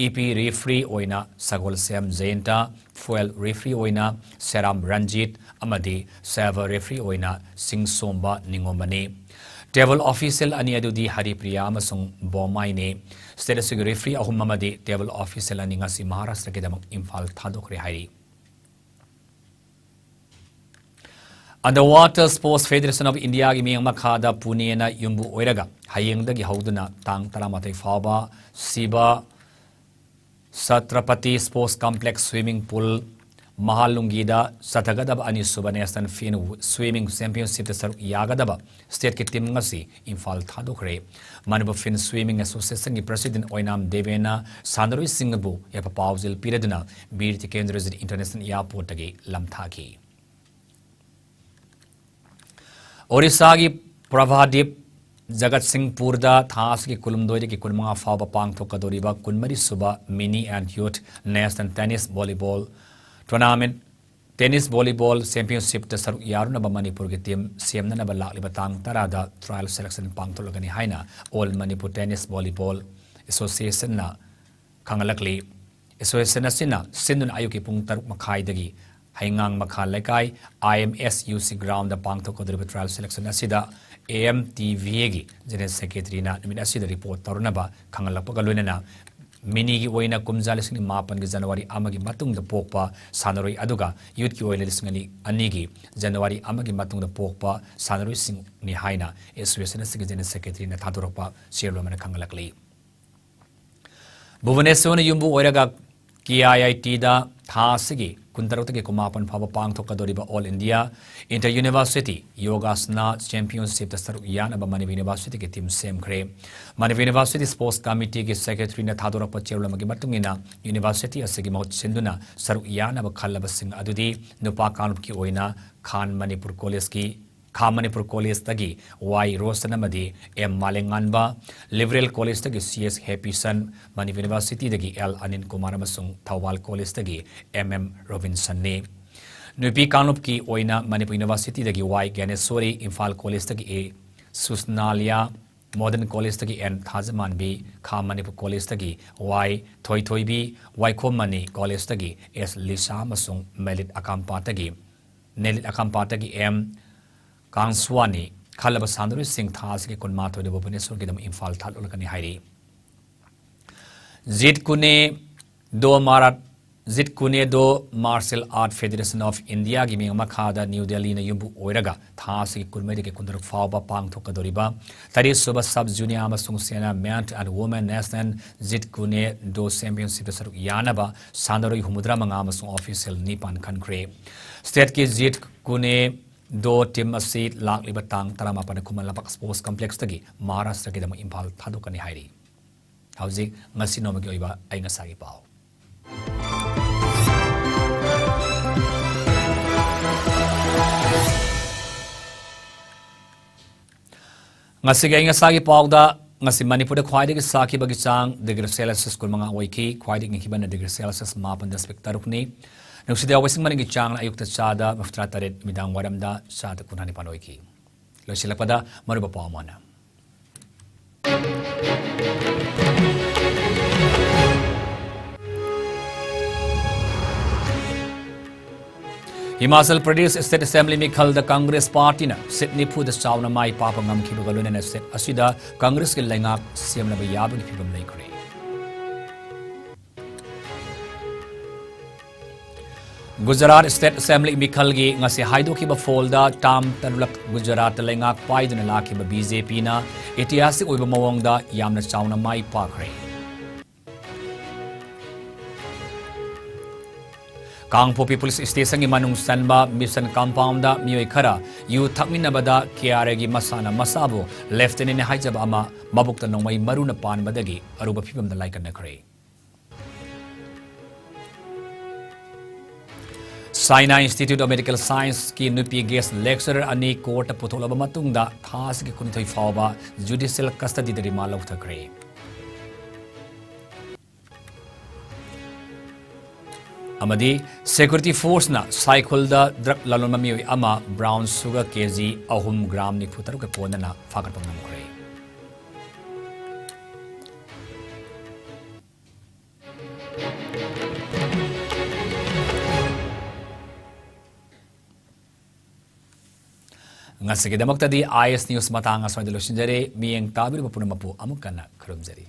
ꯏ ꯄꯤ referee ꯑꯣꯏꯅ ꯁꯒꯣꯜꯁꯦꯝ ꯖꯌꯟꯇ, foil referee ꯑꯣꯏꯅ ꯁꯦꯔꯥꯝ ꯔꯟꯖꯤꯠ ꯑꯃꯗꯤ serve referee ꯑꯣꯏꯅ ꯁꯤꯡꯁꯣꯝꯕ ꯅꯤꯉꯣꯝꯕꯅꯤ꯫ Table official ꯑꯅꯤ ꯑꯗꯨꯗꯤ ꯍꯔꯤꯄ꯭ꯔꯤꯌꯥ ꯑꯃꯁꯨꯡ ꯕꯣꯃꯥꯏꯅꯤ꯫ State ꯑꯁꯤꯒꯤ referee ꯑꯍꯨꯝ ꯑꯃꯗꯤ table official ꯑꯅꯤ ꯉꯁꯤ ꯃꯍꯥꯔꯥꯁꯇ꯭ꯔꯒꯤꯗꯃꯛ ꯏꯝꯐꯥꯜ ꯊꯥꯗꯣꯛꯈ꯭ꯔꯦ ꯍꯥꯏꯔꯤ꯫ Underwater Sports Federation of Indiaꯒꯤ ꯃꯤꯠꯌꯦꯡ ꯃꯈꯥꯗ ꯄꯨꯅꯦꯅ ꯌꯨꯝꯕꯨ ꯑꯣꯏꯔꯒ ꯍꯌꯦꯡꯗꯒꯤ ꯍꯧꯗꯨꯅ ꯇꯥꯡ ꯇꯔꯥꯃꯥꯊꯣꯏ ꯐꯥꯎꯕ ꯁꯤꯕ ꯁꯇ꯭ꯔꯄꯇꯤ Sports Complex Swimming Pool ꯃꯍꯥꯂꯨꯡꯒꯤꯗ ꯆꯠꯊꯒꯗꯕ ꯑꯅꯤꯁꯨꯕ National Fin Swimming Championshipꯇ ꯁꯔꯨꯛ ꯌꯥꯒꯗꯕ stateꯀꯤ team ꯉꯁꯤ Imphal ꯊꯥꯗꯣꯛꯈ꯭ꯔꯦ꯫ Manipur Fin Swimming Associationꯒꯤ president ꯑꯣꯏꯅꯥꯝ ꯗꯦꯕꯦꯅ ꯁꯥꯟꯅꯔꯣꯏꯁꯤꯡꯕꯨ ꯌꯥꯏꯐ ꯄꯥꯎꯖꯦꯜ ꯄꯤꯔꯗꯨꯅ ꯕꯤꯔ ꯇꯤꯀꯦꯟꯗ꯭ꯔꯖꯤꯠ International Airportꯇꯒꯤ ꯂꯝꯊꯥꯈꯤ꯫ ꯑꯣꯔꯤꯁꯥꯒꯤ ꯄ꯭ꯔꯚꯥꯗꯤꯞ ꯖꯒꯠꯁꯤꯡꯄꯨꯔꯗ ꯊꯥ ꯑꯁꯤꯒꯤ ꯀꯨꯟꯍꯨꯝꯗꯣꯏꯗꯒꯤ ꯀꯨꯟꯃꯉꯥ ꯐꯥꯎꯕ ꯄꯥꯡꯊꯣꯛꯀꯗꯧꯔꯤꯕ ꯀꯨꯟꯃꯔꯤ ꯁꯨꯕ Mini and Youth National Tennis Volleyball Tournament, Tennis Volleyball Championshipꯇ ꯁꯔꯨꯛ ꯌꯥꯔꯨꯅꯕ ꯃꯅꯤꯄꯨꯔꯒꯤ team ꯁꯦꯝꯅꯅꯕ ꯂꯥꯛꯂꯤꯕ ꯇꯥꯡ ꯇꯔꯥꯗ trial selection ꯄꯥꯡꯊꯣꯛꯂꯒꯅꯤ ꯍꯥꯏꯅ All Manipur Tennis Volleyball Associationꯅ ꯈꯪꯍꯜꯂꯛꯂꯤ꯫ Association ꯑꯁꯤꯅ ꯁꯤꯟꯗꯨꯅ ꯑꯌꯨꯛꯀꯤ ꯄꯨꯡ ꯇꯔꯨꯛ ꯃꯈꯥꯏꯗꯒꯤ ꯍꯩꯉꯥꯡ ꯃꯈꯥ ꯂꯩꯀꯥꯏ I M S U C groundꯗ ꯄꯥꯡꯊꯣꯛꯀꯗꯧꯔꯤꯕ trial selection ꯑꯁꯤꯗ A M T V Aꯒꯤ General Secretaryꯅ ꯅꯨꯃꯤꯠ ꯑꯁꯤꯗ report ꯇꯧꯔꯅꯕ ꯈꯪꯍꯜꯂꯛꯄꯒ ꯂꯣꯏꯅꯅ ꯃꯤꯅꯤꯒꯤ ꯑꯣꯏꯅ ꯀꯨꯝꯖꯥ ꯂꯤꯁꯤꯡ ꯑꯅꯤ ꯃꯥꯄꯟꯒꯤ ꯖꯅꯋꯥꯔꯤ ꯑꯃꯒꯤ ꯃꯇꯨꯡꯗ ꯄꯣꯛꯄ ꯁꯥꯟꯅꯔꯣꯏ ꯑꯗꯨꯒ ꯌꯨꯠꯀꯤ ꯑꯣꯏꯅ ꯂꯤꯁꯤꯡ ꯑꯅꯤ ꯑꯅꯤꯒꯤ ꯖꯅꯋꯥꯔꯤ ꯑꯃꯒꯤ ꯃꯇꯨꯡꯗ ꯄꯣꯛꯄ ꯁꯥꯟꯅꯔꯣꯏꯁꯤꯡꯅꯤ ꯍꯥꯏꯅ ꯑꯦꯁꯣꯁꯤꯌꯦꯁꯟ ꯑꯁꯤꯒꯤ ꯖꯦꯅꯔꯦꯜ ꯁꯦꯀ꯭ꯔꯦꯇꯔꯤꯅ ꯊꯥꯗꯣꯔꯛꯄ ꯆꯦꯔꯣꯜ ꯑꯃꯅ ꯈꯪꯍꯜꯂꯛꯂꯤ꯫ ꯚꯨꯕꯅꯦꯁ꯭ꯋꯔꯅ ꯌꯨꯝꯕꯨ ꯑꯣꯏꯔꯒ ꯀꯦ ꯑꯥꯏ ꯑꯥꯏ ꯇꯤꯗ ꯊꯥ ꯑꯁꯤꯒꯤ ꯀꯨꯟꯇꯔꯨꯛꯇꯒꯤ ꯀꯨꯟꯃꯥꯄꯟ ꯐꯥꯎꯕ ꯄꯥꯡꯊꯣꯛꯀꯗꯧꯔꯤꯕ ꯑꯣꯜ ꯏꯟꯗꯤꯌꯥ ꯏꯟꯇꯔ ꯌꯨꯅꯤꯚꯔꯁꯤꯇꯤ ꯌꯣꯒꯥꯁꯅꯥ ꯆꯦꯝꯄꯤꯌꯟꯁꯤꯞꯇ ꯁꯔꯨꯛ ꯌꯥꯅꯕ ꯃꯅꯤꯄꯨꯔ ꯌꯨꯅꯤꯚꯔꯁꯤꯇꯤꯒꯤ ꯇꯤꯝ ꯁꯦꯝꯈ꯭ꯔꯦ꯫ ꯃꯅꯤꯄꯨꯔ ꯌꯨꯅꯤꯚꯔꯁꯤꯇꯤ ꯁ꯭ꯄꯣꯔꯠꯁ ꯀꯃꯤꯇꯤꯒꯤ ꯁꯦꯀ꯭ꯔꯦꯇꯔꯤꯅ ꯊꯥꯗꯣꯔꯛꯄ ꯆꯦꯔꯣꯜ ꯑꯃꯒꯤ ꯃꯇꯨꯡ ꯏꯟꯅ, ꯌꯨꯅꯤꯚꯔꯁꯤꯇꯤ ꯑꯁꯤꯒꯤ ꯃꯍꯨꯠ ꯁꯤꯟꯗꯨꯅ ꯁꯔꯨꯛ ꯌꯥꯅꯕ ꯈꯜꯂꯕꯁꯤꯡ ꯑꯗꯨꯗꯤ ꯅꯨꯄꯥ ꯀꯥꯡꯂꯨꯞꯀꯤ ꯑꯣꯏꯅ ꯈꯥꯟ ꯃꯅꯤꯄꯨꯔ ꯀꯣꯂꯦꯖꯀꯤ, ꯈꯥ ꯃꯅꯤꯄꯨꯔ ꯀꯣꯂꯦꯖꯇꯒꯤ ꯋꯥꯏ ꯔꯣꯁꯟ ꯑꯃꯗꯤ ꯑꯦꯝ ꯃꯥꯂꯦꯉꯥꯟꯕ, ꯂꯤꯕꯔꯦꯜ ꯀꯣꯂꯦꯖꯇꯒꯤ ꯁꯤ ꯑꯦꯁ ꯍꯦꯄꯤꯁꯟ, ꯃꯅꯤꯄꯨꯔ ꯌꯨꯅꯤꯚꯔꯁꯤꯇꯤꯗꯒꯤ ꯑꯦꯜ ꯑꯅꯤꯜ ꯀꯨꯃꯥꯔ ꯑꯃꯁꯨꯡ ꯊꯧꯕꯥꯜ ꯀꯣꯂꯦꯖꯇꯒꯤ ꯑꯦꯝ ꯑꯦꯝ ꯔꯣꯕꯤꯟꯁꯟꯅꯤ꯫ ꯅꯨꯄꯤ ꯀꯥꯡꯂꯨꯞꯀꯤ ꯑꯣꯏꯅ ꯃꯅꯤꯄꯨꯔ ꯌꯨꯅꯤꯚꯔꯁꯤꯇꯤꯗꯒꯤ ꯋꯥꯏ ꯒ꯭ꯌꯥꯅꯦꯁꯣꯔꯤ, ꯏꯝꯐꯥꯜ ꯀꯣꯂꯦꯖꯇꯒꯤ ꯑꯦ ꯁꯨꯁꯅꯥꯂꯤꯌꯥ, ꯃꯣꯗꯔꯟ ꯀꯣꯂꯦꯖꯇꯒꯤ ꯑꯦꯟ ꯊꯥꯖꯃꯥꯟꯕꯤ, ꯈꯥ ꯃꯅꯤꯄꯨꯔ ꯀꯣꯂꯦꯖꯇꯒꯤ ꯋꯥꯏ ꯊꯣꯏꯊꯣꯏꯕꯤ, ꯋꯥꯏꯈꯣꯝ ꯃꯅꯤ ꯀꯣꯂꯦꯖꯇꯒꯤ ꯑꯦꯁ ꯂꯤꯁꯥ ꯑꯃꯁꯨꯡ ꯃꯦꯂꯤꯠ ꯑꯀꯥꯝꯄꯥꯠꯇꯒꯤ, ꯅꯦꯂꯤꯠ ꯑꯀꯥꯝꯄꯥꯠꯇꯒꯤ ꯑꯦꯝ ꯀꯥꯡꯁ꯭ꯋꯥꯅꯤ ꯈꯜꯂꯕ ꯁꯥꯟꯅꯔꯣꯏꯁꯤꯡ ꯊꯥ ꯑꯁꯤꯒꯤ ꯀꯨꯟꯃꯥꯊꯣꯏꯗ ꯚꯨꯕꯅꯦꯁ꯭ꯋꯔꯒꯤꯗꯃꯛ ꯏꯝꯐꯥꯜ ꯊꯥꯗꯣꯛꯂꯛꯀꯅꯤ ꯍꯥꯏꯔꯤ꯫ ꯖꯤꯠ ꯀꯨꯅꯦ ꯗꯣ ꯃꯥꯔꯥꯠ, ꯖꯤꯠ ꯀꯨꯅꯦ ꯗꯣ ꯃꯥꯔꯁꯦꯜ ꯑꯥꯔꯠ ꯐꯦꯗꯦꯔꯦꯁꯟ ꯑꯣꯐ ꯏꯟꯗꯤꯌꯥꯒꯤ ꯃꯤꯡ ꯃꯈꯥꯗ ꯅ꯭ꯌꯨ ꯗꯦꯜꯂꯤꯅ ꯌꯨꯝꯕꯨ ꯑꯣꯏꯔꯒ ꯊꯥ ꯑꯁꯤꯒꯤ ꯀꯨꯟꯃꯔꯤꯗꯒꯤ ꯀꯨꯟꯇꯔꯨꯛ ꯐꯥꯎꯕ ꯄꯥꯡꯊꯣꯛꯀꯗꯧꯔꯤꯕ ꯇꯔꯦꯠ ꯁꯨꯕ ꯁꯕ ꯖꯨꯅꯤꯌꯔ ꯑꯃꯁꯨꯡ senior men and women national Jeet Kune Do ꯆꯦꯝꯄꯤꯌꯟꯁꯤꯞꯇ ꯁꯔꯨꯛ ꯌꯥꯅꯕ ꯁꯥꯟꯅꯔꯣꯏ ꯍꯨꯝꯐꯨꯇꯔꯥ ꯃꯉꯥ ꯑꯃꯁꯨꯡ ꯑꯣꯐꯤꯁꯤꯌꯦꯜ ꯅꯤꯄꯥꯟ ꯈꯟꯈ꯭ꯔꯦ꯫ ꯁ꯭ꯇꯦꯠꯀꯤ ꯖꯤꯠ ꯀꯨꯅꯦ ꯗꯣ ꯇꯤꯝ ꯑꯁꯤ ꯂꯥꯛꯂꯤꯕ ꯇꯥꯡ ꯇꯔꯥꯃꯥꯄꯟꯗ ꯈꯨꯃꯟ ꯂꯝꯄꯥꯛ ꯁ꯭ꯄꯣꯔꯠꯁ ꯀꯝꯄ꯭ꯂꯦꯛꯁꯇꯒꯤ ꯃꯍꯥꯔꯥꯁꯇ꯭ꯔꯒꯤꯗꯃꯛ ꯏꯝꯐꯥꯜ ꯊꯥꯗꯣꯛꯀꯅꯤ ꯍꯥꯏꯔꯤ꯫ ꯍꯧꯖꯤꯛ ꯉꯁꯤ ꯅꯣꯡꯃꯒꯤ ꯑꯣꯏꯕ ꯑꯏꯪ ꯑꯁꯥꯒꯤ ꯄꯥꯎ꯫ ꯉꯁꯤꯒꯤ ꯑꯏꯪ ꯑꯁꯥꯒꯤ ꯄꯥꯎꯗ, ꯉꯁꯤ ꯃꯅꯤꯄꯨꯔꯗ ꯈ꯭ꯋꯥꯏꯗꯒꯤ ꯁꯥꯈꯤꯕꯒꯤ ꯆꯥꯡ ꯗꯤꯒ꯭ꯔꯤ ꯁꯦꯜꯁꯤꯌꯁ ꯀꯨꯟꯃꯉꯥ ꯑꯣꯏꯈꯤ꯫ ꯈ꯭ꯋꯥꯏꯗꯒꯤ ꯏꯪꯈꯤꯕꯅ ꯗꯤꯒ꯭ꯔꯤ ꯁꯦꯜꯁꯤꯌꯁ ꯃꯥꯄꯟ ꯗꯁꯃꯤꯛ ꯇꯔꯨꯛꯅꯤ꯫ ꯅꯨꯡꯁꯤꯠ ꯌꯥꯎꯕ ꯏꯁꯤꯡ ꯃꯅꯤꯟꯒꯤ ꯆꯥꯡꯅ ꯑꯌꯨꯛꯇ ꯆꯥꯗ ꯃꯔꯤꯐꯨꯇꯔꯥ ꯇꯔꯦꯠ, ꯅꯨꯃꯤꯗꯥꯡ ꯋꯥꯏꯔꯝꯗ ꯆꯥꯗ ꯀꯨꯟꯊ꯭ꯔꯥ ꯅꯤꯄꯥꯟ ꯑꯣꯏꯈꯤ꯫ ꯂꯣꯏꯁꯤꯜꯂꯛꯄꯗ ꯃꯔꯨꯑꯣꯏꯕ ꯄꯥꯎ ꯑꯃꯅ, ꯍꯤꯃꯥꯆꯜ ꯄ꯭ꯔꯗꯦꯁ ꯁ꯭ꯇꯦꯠ ꯑꯦꯁꯦꯝꯕ꯭ꯂꯤ ꯃꯤꯈꯜꯗ ꯀꯪꯒ꯭ꯔꯦꯁ ꯄꯥꯔꯇꯤꯅ ꯁꯤꯠ ꯅꯤꯐꯨꯗ ꯆꯥꯎꯅ ꯃꯥꯏ ꯄꯥꯛꯄ ꯉꯝꯈꯤꯕꯒ ꯂꯣꯏꯅꯅ ꯁ꯭ꯇꯦꯠ ꯑꯁꯤꯗ ꯀꯪꯒ꯭ꯔꯦꯁꯀꯤ ꯂꯩꯉꯥꯛ ꯁꯦꯝꯅꯕ ꯌꯥꯕꯒꯤ ꯐꯤꯚꯝ ꯂꯩꯈ꯭ꯔꯦ꯫ ꯒꯨꯖꯔꯥꯠ ꯁ꯭ꯇꯦꯠ ꯑꯦꯁꯦꯝꯕ꯭ꯂꯤ ꯃꯤꯈꯜꯒꯤ ꯉꯁꯤ ꯍꯥꯏꯗꯣꯛꯈꯤꯕ ꯐꯣꯜꯗ ꯇꯥꯝ ꯇꯔꯨꯛꯂꯛ ꯒꯨꯖꯔꯥꯠꯇ ꯂꯩꯉꯥꯛ ꯄꯥꯏꯗꯨꯅ ꯂꯥꯛꯈꯤꯕ ꯕꯤ ꯖꯦ ꯄꯤꯅ ꯏꯇꯤꯍꯥꯁꯤꯛ ꯑꯣꯏꯕ ꯃꯑꯣꯡꯗ ꯌꯥꯝꯅ ꯆꯥꯎꯅ ꯃꯥꯏ ꯄꯥꯛꯈ꯭ꯔꯦ꯫ ꯀꯥꯡꯄꯣꯛꯄꯤ ꯄꯨꯂꯤꯁ ꯁ꯭ꯇꯦꯁꯟꯒꯤ ꯃꯅꯨꯡ ꯆꯟꯕ ꯃꯤꯁꯟ ꯀꯝꯄꯥꯎꯟꯗ ꯃꯤꯑꯣꯏ ꯈꯔ ꯌꯨ ꯊꯛꯃꯤꯟꯅꯕꯗ ꯀꯦ ꯑꯥꯔ ꯑꯦꯒꯤ ꯃꯁꯥꯅ ꯃꯁꯥꯕꯨ ꯂꯦꯐꯇꯤꯅꯦꯟꯠ ꯍꯥꯏꯖꯕ ꯑꯃ ꯃꯕꯨꯛꯇ ꯅꯣꯡꯃꯩ ꯃꯔꯨꯅ ꯄꯥꯟꯕꯗꯒꯤ ꯑꯔꯨꯕ ꯐꯤꯕꯝꯗ ꯂꯥꯏꯀꯠꯅꯈ꯭ꯔꯦ꯫ ꯁꯥꯏꯅꯥ ꯏꯟꯁꯇꯤꯇ꯭ꯌꯨꯠ ꯑꯣꯐ ꯃꯦꯗꯤꯀꯦꯜ ꯁꯥꯏꯟꯁꯀꯤ ꯅꯨꯄꯤ ꯒꯦꯁ ꯂꯦꯛꯆꯔꯔ ꯑꯅꯤ ꯀꯣꯔꯠꯇ ꯄꯨꯊꯣꯛꯂꯕ ꯃꯇꯨꯡꯗ ꯊꯥ ꯑꯁꯤꯒꯤ ꯀꯨꯟꯅꯤꯊꯣꯏ ꯐꯥꯎꯕ ꯖꯨꯗꯤꯁꯤꯌꯦꯜ ꯀꯁꯇꯗꯤꯗ ꯔꯤꯃꯥꯟ ꯂꯧꯊꯈ꯭ꯔꯦ꯫ ꯑꯃꯗꯤ ꯁꯦꯀ꯭ꯌꯨꯔꯤꯇꯤ ꯐꯣꯔꯁꯅ ꯁꯥꯏꯈꯨꯜꯗ ꯗ꯭ꯔꯒ ꯂꯂꯣꯟꯕ ꯃꯤꯑꯣꯏ ꯑꯃ ꯕ꯭ꯔꯥꯎꯟ ꯁꯨꯒꯔ ꯀꯦ ꯖꯤ ꯑꯍꯨꯝ ꯒ꯭ꯔꯥꯝ ꯅꯤꯐꯨ ꯇꯔꯨꯛꯀ ꯀꯣꯟꯅꯅ ꯐꯥꯒꯠꯄ ꯉꯝꯈ꯭ꯔꯦ꯫ ꯉꯁꯤꯒꯤꯗꯃꯛꯇꯗꯤ ꯑꯥꯏ ꯑꯦꯁ ꯅ꯭ꯌꯨꯁ ꯃꯇꯥꯡ ꯑꯁ꯭ꯋꯥꯏꯗ ꯂꯣꯏꯁꯤꯟꯖꯔꯦ꯫ ꯃꯤꯠꯌꯦꯡ ꯇꯥꯕꯤꯔꯤꯕ ꯄꯨꯝꯅꯃꯛꯄꯨ ꯑꯃꯨꯛ ꯍꯟꯅ ꯈꯨꯔꯨꯝꯖꯔꯤ꯫